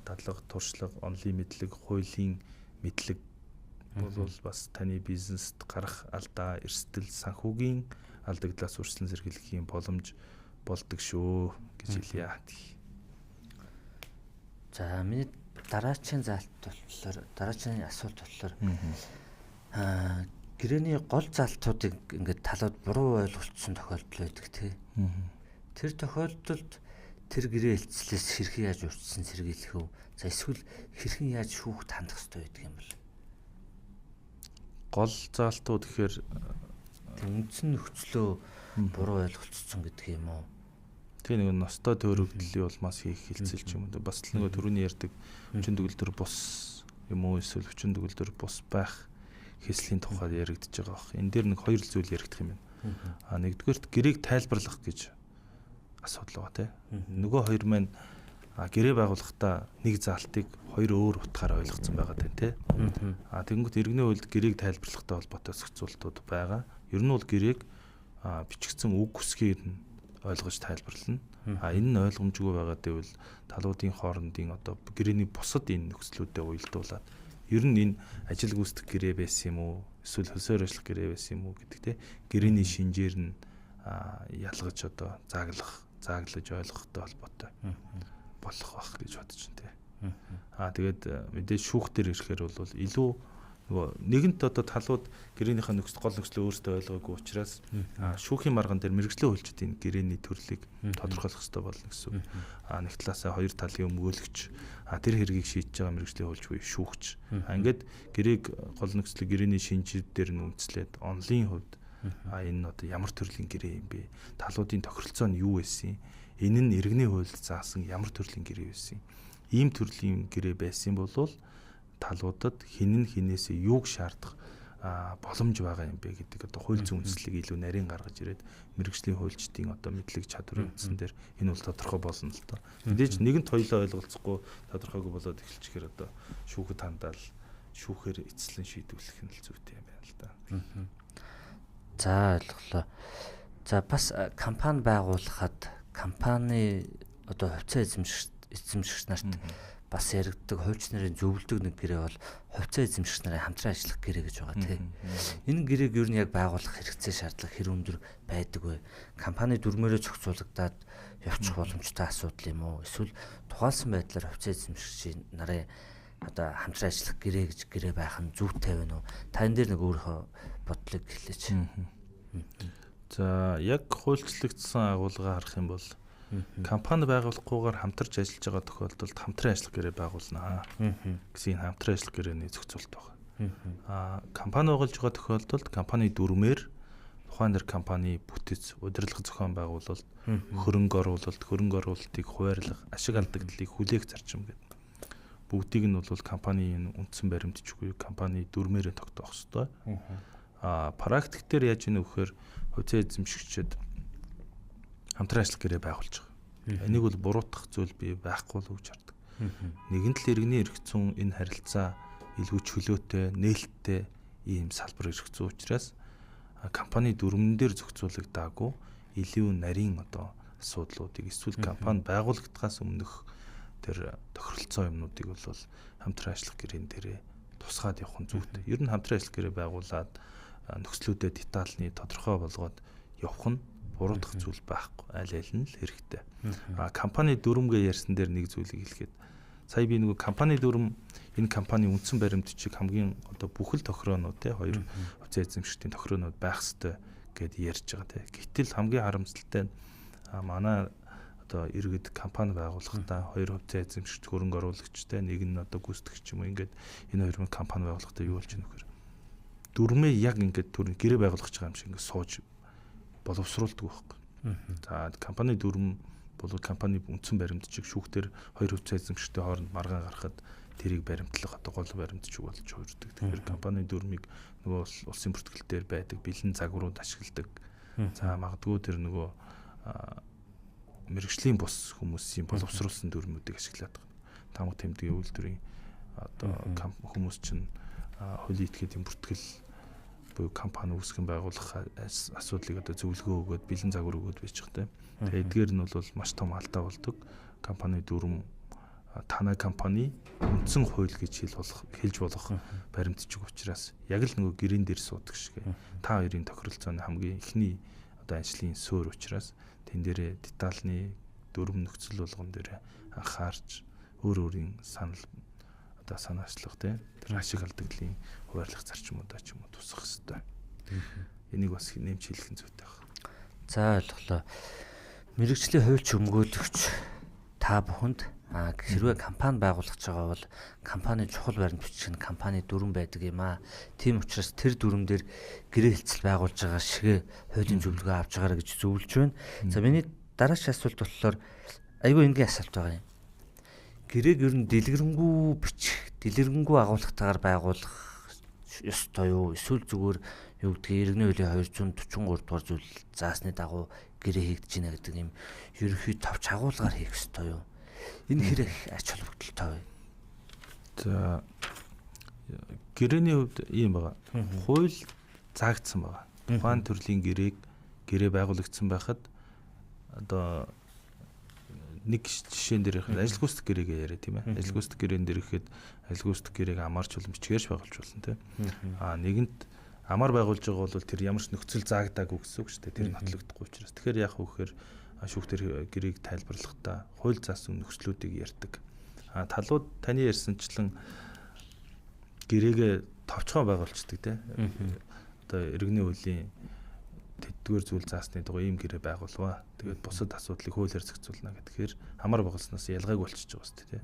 дадлага, туршлага, онлын мэдлэг, хуулийн мэдлэг бол бас таны бизнест гарах алдаа, эрсдэл, санхүүгийн алдагдлаас урьдчилан сэргийлэхийн боломж болдог шүү гэж хэлье. За миний дараачийн заалт болохоор дараачийн асуулт болохоор гэрээний гол заалтуудыг ингээд талууд буруу ойлголцсон тохиолдол байдаг тий. Тэр тохиолдолд тэр гэрээ хэлцлээс хэрхэн яаж урьдчилан сэргийлэх вэ? За эсвэл хэрхэн яаж шүүхт хандах ёстой байдаг юм бол? Гол заалтууд гэхээр үндсэн нөхцлөө буруу ойлголцсон гэдэг юм уу? Тэгээ нэг ностой төөрөгдлийн улмаас хийх хилцэл ч юм уу. Бас л нөгөө түрүүний ярьдаг хүчин төгөлдөр бус юм уу эсвэл хүчин төгөлдөр бус байх хэслийн тухай яригдж байгаа бох. Энэ дээр нэг хоёр зүйл яригдах юм байна. А нэгдүгээрт гэрээг тайлбарлах гэж асуудал байгаа тий. Нөгөө хоёр маань гэрээ байгуулахдаа нэг заалтыг хоёр өөр утгаараа ойлгоцсон байгаа тань тий. А тэгэнгүүт иргэний хуульд гэрээг тайлбарлахтай холбоотой зохицуултууд байгаа. Ер нь бол гэрээг бичигдсэн үг үсгээр нь ойлгож тайлбарлана. А энэ нь ойлгомжгүй байгаа гэвэл талуудын хоорондын одоо гэрээний бусад энэ нөхцлүүдэд уялдуулаад ер нь энэ ажил гүйцэтгэх гэрээ байсан юм уу эсвэл хөлсөөр ажиллах гэрээ байсан юм уу гэдэг те гэрээний шинжээр нь ялгаж одоо зааглаж ойлгохтой холбоотой болох байх гэж бодож байна те. Аа тэгээд мэдээж шүүх дээр ирэхээр бол илүү нөгөө нэгэнт одоо талууд гэрээнийхээ нөхцөл гол нөхцөлөө өөрсдөө ойлгоогүй учраас шүүхийн марган дээр мэргэжлийн хуульчид энэ гэрээний төрлийг тодорхойлох хэрэгтэй болно гэсэн үг. Нэг талаасаа хоёр талын өмгөөлөгч тэр хэргийг шийдэж байгаа мэргэжлийн хуульч буюу шүүгч. Ингээд гэрээг гол нөхцөлийг гэрээний шинжид дээр нь үндэслээд онлын хувьд энэ нь одоо ямар төрлийн гэрээ юм бэ? Талуудын тохиролцоо нь юу байсан? Энэ нь иргэний хуульд заасан ямар төрлийн гэрээ байсан? Ийм төрлийн гэрээ байсан бол талуудад хин нь хинээсээ юуг шаардах боломж байгаа юм бэ гэдэг одоо хууль зүйн үндэслэлийг илүү нарийн гаргаж ирээд мэргэжлийн хуульчдын одоо мэдлэг чадварын үндсэн дээр энэ бол тодорхой болно л доо. Мэдээж нэгэнт хоёлоо ойлголцохгүй тодорхойгүй болоод эхэлчихээр одоо шүүхэд хандаал шүүхээр эцэслэн шийдвэрлэх нь л зүйтэй юм байна л да. За ойлголоо. За бас компани байгуулахад компани одоо хувьцаа эзэмшигч нарт бас яригддаг хуульч нарын зөвлөдөг нэг гэрээ бол хувьцаа эзэмшигч нарын хамтран ажиллах гэрээ гэж байгаа тийм. Энэ гэрээг ер нь яг байгуулах хэрэгцээ шаардлага хэр өндөр байдаг вэ? Компани дүрмээрээ зохицуулагдаад явчих боломжтой асуудал юм уу? Эсвэл тухайлсан байдлаар хувьцаа эзэмшигч нарын одоо хамтран ажиллах гэрээ гэж гэрээ байх нь зүйтэй байна уу? Та энэ дээр нэг өөрийнхөө бодлыг хэлээч. За яг хуульчлагдсан агуулга харах юм бол компани байгуулахгүйгээр хамтарч ажиллаж байгаа тохиолдолд хамтран ажиллах гэрээ байгуулнаа гэсэн энэ хамтран ажиллах гэрээний зохицуулалт байна. Компани байгуулж байгаа тохиолдолд компани дүрмээр тухайн нэр компани бүтэц, удирдлага зохион байгуулалт, хөрөнгө оруулалт, хөрөнгө оруулалтыг хуваарлах, ашиг алдагдлыг хүлээх зарчим гэдэг. Бүгдийг нь бол компани энэ үндсэн баримтчгүй компани дүрмээрээ тогтоох ёстой. Практик дээр яаж ийнэ вэхээр хувьцаа эзэмшигчид хамтран ажиллах гэрээ байгуулж байгаа. Энийг бол буруутгах зүйл би байхгүй л гэж хардаг. Нэгэн тал иргэний эрх зүйн энэ харилцаа илүү чөлөөтэй, нээлттэй ийм салбар эрх зүй учраас компани дүрмэн дээр зохицуулагдаагүй илүү нарийн одоо асуудлуудыг эсвэл компани байгуулагдахаас өмнөх тэр тохиролцоо юмнуудыг бол хамтран ажиллах гэрээн дээрээ тусгаад явах нь зүйтэй. Ер нь хамтран ажиллах гэрээ байгуулад нөхцлүүдэд детальны тодорхой болгоод явах нь буруутгах зүйл байхгүй. Аль аль нь л хэрэгтэй. Компани дүрмгээ ярьсан дээр нэг зүйлийг хэлэхэд сая би нөгөө компани дүрм энэ компани үндсэн баримтчиг хамгийн одоо бүхэл тохироонууд те хоёр хувьцаа эзэмшигчдийн тохироонууд байх ёстой гэд ярьж байгаа те. Гэтэл хамгийн харамсалтай нь манай одоо иргэд компани байгуулахдаа хоёр хувьцаа эзэмшигч хөрөнгө оруулагчтай нэг нь одоо гүйцэтгэгч юм уу ингээд энэ хоёр компани байгуулахдаа юу болж байна вэ гэхээр дүрмээ яг ингээд түр гэрээ байгуулах гэж байгаа юм шиг ингээд сууж боловсруулдаг байхгүй. За компани дүрм бол компани үндсэн баримтчиг шүүхтэр хоёр хувьцаа эзэмшигчдийн хооронд маргаан гаргахад тэрийг баримтлах одоо гол баримтчиг болж хувирдаг. Тэгэхээр компани дүрмийг нөгөө улсын бүртгэл дээр байдаг бэлэн загварууд ашигладаг. За магадгүй тэр нөгөө мэргэжлийн бус хүмүүсийн боловсруулсан дүрмүүдийг ашиглаад байгаа. Тамга тэмдгийн үйлдвэрийн одоо хүмүүс чинь хуулийн этгээдийн бүртгэл буюу компани үүсгэн байгуулах асуудлыг одоо зөвлөгөө өгөөд бэлэн загвар өгөөд байж байгаа тийм. Тэгээ эдгээр нь бол маш том алдаа болдог. Компани дүрм танай компани үндсэн хууль гэж хэлж болох баримтчиг учраас яг л нөгөө гэрэн дээр суудаг шиг та хоёрын тохиролцооны хамгийн эхний одоо ажлын суурь учраас тэн дээрээ детальны дүрм нөхцөл болгон дээр анхаарч өөр өөрийн санал одоо санаачлах тийм тэр ашиг алдагдлын хуваарлах зарчмуудаа ч юм уу тусах хэвээр. Энийг бас нэмж хэлэх нь зүйтэй байна. За ойлголоо. Мэргэжлийн хуульч өмгөөлөгч та бүхэнд хэрвээ компани байгуулах гэж байгаа бол компани чухал баримт бичиг нь компани дүрэм байдаг юм аа. Тийм учраас тэр дүрэм дээр гэрээ хэлцэл байгуулж байгаа шигэ хуулийн зөвлөгөө авч байгаарай гэж зөвлөж байна. За миний дараагийн асуулт болохоор айгүй энгийн асуулт байгаа юм. Гэрээг ер нь дэлгэрэнгүй бичих, дэлгэрэнгүй агуулгатайгаар байгуулах ёстой юу? Эсвэл зүгээр юу гэдгийг иргэний хуулийн 243 дугаар зүйл заасны дагуу гэрээ хийгдэж байна гэдэг юм ерөнхий товч агуулгаар хийх ёстой юу? Энэ хэрэг ач холбогдолтой вэ? За гэрээний хувьд ийм байгаа. Хууль заагдсан байгаа. Тухайн төрлийн гэрээг гэрээ байгуулагдсан байхад одоо нэг жишээн дээр ихэд ажил гүйцэтгэх гэрээгээ яриа тийм ээ. Ажил гүйцэтгэх гэрээн дээр ихэд ажил гүйцэтгэх гэрээг амаарч болон бичгээрч байгуулж болно тийм. Нэгэнт амар байгуулж байгаа бол тэр ямар ч нөхцөл заагдаагүй гэсэн үг шүү дээ. Тэр нотлогдохгүй учраас. Тэгэхээр яах вэ гэхээр шүүхтэр гэрээг тайлбарлахдаа хууль заасан нөхцлүүдийг ярьдаг. Талууд таны ярьсанчлан гэрээгээ товчхон байгуулцдаг тийм. Одоо иргэний хуулийн тэдгээр зүйл заасны дагуу ийм гэрээ байгуулваа. Тэгээд бусад асуудлыг хуулиар зохицуулна гэхээр хамаар байгуулсанаас ялгааг болчихж байгаа шүү дээ.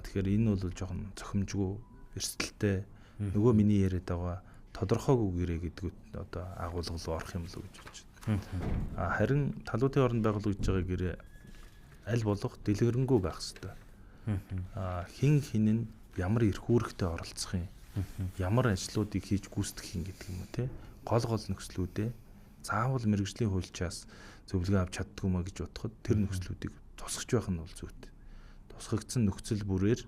Тэгэхээр энэ бол жоохон зохимжгүй эрсдэлтэй нөгөө миний яриад байгаа тодорхойгүй гэрээ гэдгүүд одоо агуулга руу орох юм л гэж бодож байна. Харин талуудын оронд байгуулагдж байгаа гэрээ аль болох дэлгэрэнгүй байх ёстой. Хин хин нь Ямар эрх үүрэгтэй оролцох юм? Ямар ажлуудыг хийж гүйцэтгэх юм гэдэг юм уу те? Гол гол нөхцлүүдээ заавал мэргэжлийн хуульчаас зөвлөгөө авч чаддгүй маа гэж бодоход тэр нөхцлүүдийг тусгаж байх нь бол зүйтэй. Тусгагдсан нөхцөл бүрээр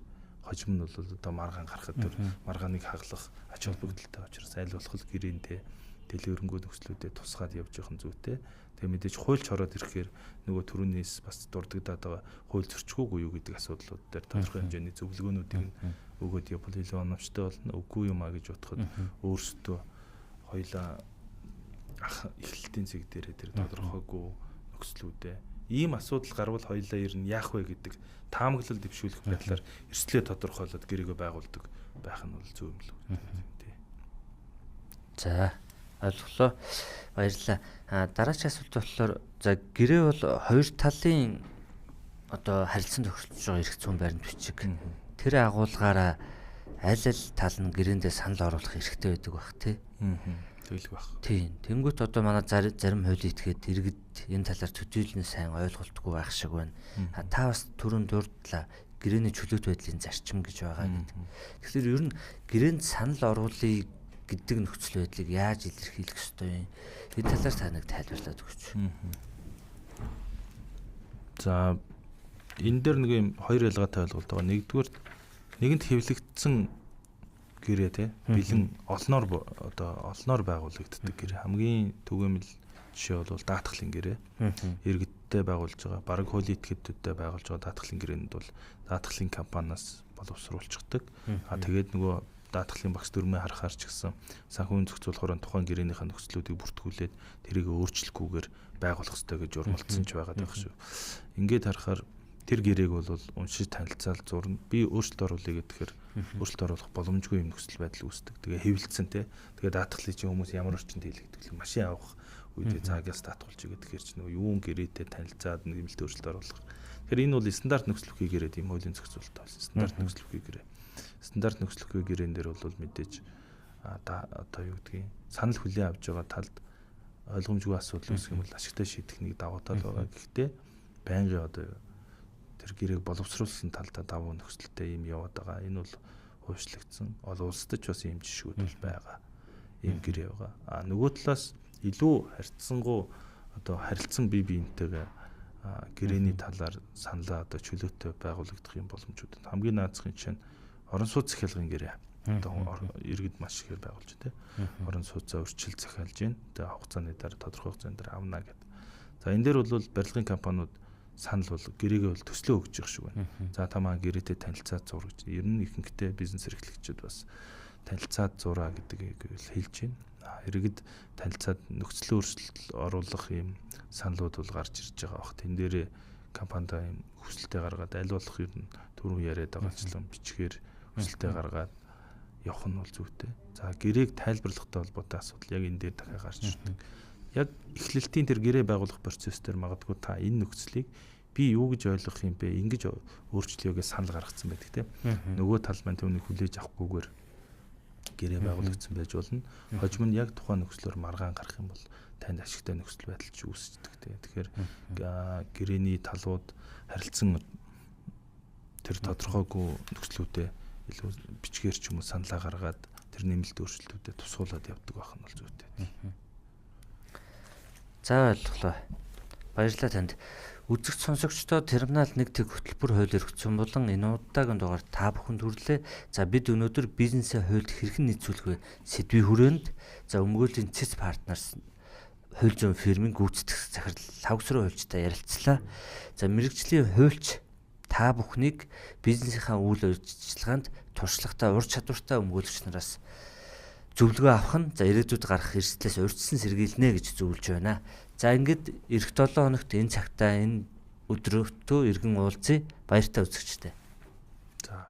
хожим нь бол одоо маргаан гарахад тэр маргааныг хаглах ач холбогдолтой учраас аль болох гэрээнтэй дэлгэрэнгүй нөхцлүүдэд тусгаад явж явах нь зүйтэй. Тэгээ мэдээж хуульч ороод ирэхээр нөгөө түрүүнээс бас дурддагдаад байгаа хууль зөрчихөөгүй юу гэдэг асуудлууд дээр тодорхой хэмжээний зөвлөгөөнүүдийг нь өгөөд явбал илүү оновчтой болно. Үгүй юм а гэж бодоход өөрсдөө хоёлаа эхлэлтийн цэг дээрээ тэр тодорхойгүй нөхцлүүдээ ийм асуудал гарвал хоёлаа ер нь яах вэ гэдэг таамаглал дэвшүүлэх байдлаар эрсдлээ тодорхойлоод гэрээгээ байгуулдаг байх нь бол зөв юм л үү. Тий. За, ойлголоо. Баярлалаа. Дараагийн асуулт болохоор за гэрээ бол хоёр талын одоо харилцан тохиролцож байгаа эрх зүйн баримт бичиг. Тэр агуулгаараа аль аль тал нь гэрээндээ санал оруулах эрхтэй байдаг бах тий. Тэгэлгүй байх. Тийм. Тэнгүүт одоо манай зарим хуулийн этгээд иргэд энэ талаар төдийлөн сайн ойлголтгүй байх шиг байна. Та бас түрүүн дурдлаа гэрээний чөлөөт байдлын зарчим гэж байгаа гэдэг. Тэгэхээр ер нь гэрээнд санал оруулъя гэдэг нөхцөл байдлыг яаж илэрхийлэх ёстой юм? Энэ талаар та нэг тайлбарлаад өгөөч. За, энэ дээр нэг юм хоёр ялгаатай ойлголт байгаа. Нэгдүгээр нэгэнт хэвлэгдсэн гэрээ те бэлэн олноор одоо олноор байгуулагддаг гэрээ. Хамгийн түгээмэл жишээ бол даатгалын гэрээ. Иргэдтэй байгуулж байгаа, бараг хуулийн этгээдүүдтэй байгуулж байгаа даатгалын гэрээнд бол даатгалын компаниас боловсруулчихдаг. А тэгээд нөгөө даатгалын багц дүрмээ харахаар ч гэсэн санхүүгийн зохицуулахаар тухайн гэрээнийхээ нөхцлүүдийг бүртгүүлээд тэрийг өөрчлөхгүйгээр байгуулах ёстой гэж урмалцсан ч байгаа даа шүү. Ингээд харахаар тэр гэрээг бол уншиж танилцаал зурна. Би өөрчлөлт оруулъя гэхээр өөрчлөлт оруулах боломжгүй юм нөхцөл байдал үүсдэг. Тэгээ хэвлэлцэн те. Тэгээ даатгалын чинь хүмүүс ямар орчинд хийлэгдэх вэ? Машин авах үедээ цаагаас даатгуулж игээд тэгэхээр чи нөгөө юун гэрээтэй танилцаад нэмэлт өөрчлөлт оруулах. Тэгэхээр энэ бол стандарт нөхцөл үхий гэрээ тийм хуулийн зохицуулалт байна. Стандарт нөхцөл үхий гэрээ. Стандарт нөхцөл үхий гэрээн дээр бол мэдээж одоо юу гэдгийг санал хүлээн авч байгаа талд ойлгомжгүй асуудал үүсэх юм бол ашигтай шийдэх нэг давуу тал байгаа. Гэхдээ байнгын одоо тэр гэрээг боловсруулсан талдаа давуу нөхцөлтэй юм яваад байгаа. Энэ бол хувьчлагдсан. Олон улсад ч бас ийм жишгүүд бол байгаа. Ийм гэрээ байгаа. А нөгөө талаас илүү харьцангуй одоо харилцан бие биентэйгээ гэрээний талаар саналаа одоо чөлөөтэй байгуулагдах юм боломжууд. Хамгийн наазахын жишээ нь орон сууц захиалгын гэрээ. Одоо иргэд маш ихээр байгуулж тий. Орон сууцаа өрчил захиалж гин. Тэгээ хугацааны дараа тодорхой хугацаанд дээр авна гэд. За энэ дээр бол барилгын компаниуд санал бол гэрээгээ бол төслөө өгч явах шиг байна. За та маань гэрээтэй танилцаад зур гэж. Ер нь ихэнхдээ бизнес эрхлэгчид бас танилцаад зураа гэдгийг хэлж байна. Иргэд танилцаад нөхцөлийн өөрчлөлт оруулах юм саналууд бол гарч ирж байгаа бах. Тэн дээрээ компанида юм хүсэлтээ гаргаад аль болох ер нь түрүүн яриад байгаачлан бичгээр хүсэлтээ гаргаад явах нь бол зүйтэй. За гэрээг тайлбарлахтай холбоотой асуудал яг энэ дээр дахиад гарч ирдэг. Яг эхлэлтийн тэр гэрээ байгуулах процесс дээр магадгүй та энэ нөхцөлийг би юу гэж ойлгох юм бэ? Ингэж өөрчлөё гэж санал гаргацсан байдаг тийм. Нөгөө тал маань түүнийг хүлээж авахгүйгээр гэрээ байгуулагдсан байж болно. Хожим нь яг тухайн нөхцлөөр маргаан гарах юм бол танд ашигтай нөхцөл байдал ч үүсдэг тийм. Тэгэхээр гэрээний талууд харилцан тэр тодорхойгүй нөхцлүүдээ илүү бичгээр ч юм уу саналаа гаргаад тэр нэмэлт өөрчлөлтүүдэд тусгуулад явдаг байх нь бол зүйтэй. За ойлголоо. Баярлалаа танд. Үзэгч сонсогчдоо терминал 1 тэг хөтөлбөр хууль эрх зүйн болон энэ удаагийн дугаар та бүхэнд хүрлээ. За бид өнөөдөр бизнесээ хуульд хэрхэн нийцүүлэх вэ сэдвийн хүрээнд за өмгөөллийн Цэц партнерс хууль зүйн фирмийн гүйцэтгэх захирал Лхагвсруу хуульчтай ярилцлаа. За мэргэжлийн хуульч та бүхнийг бизнесийнхаа үйл ажиллагаанд туршлагатай, ур чадвартай өмгөөлөгч нараас зөвлөгөө авах нь за ирээдүйд гарах эрсдлээс урьдчилан сэргийлнэ гэж зөвлөж байна. За ингээд эх 7 хоногт энэ цагтаа энэ өдрөтөө иргэн уулзъя. Баяртай үзэгчдээ. За.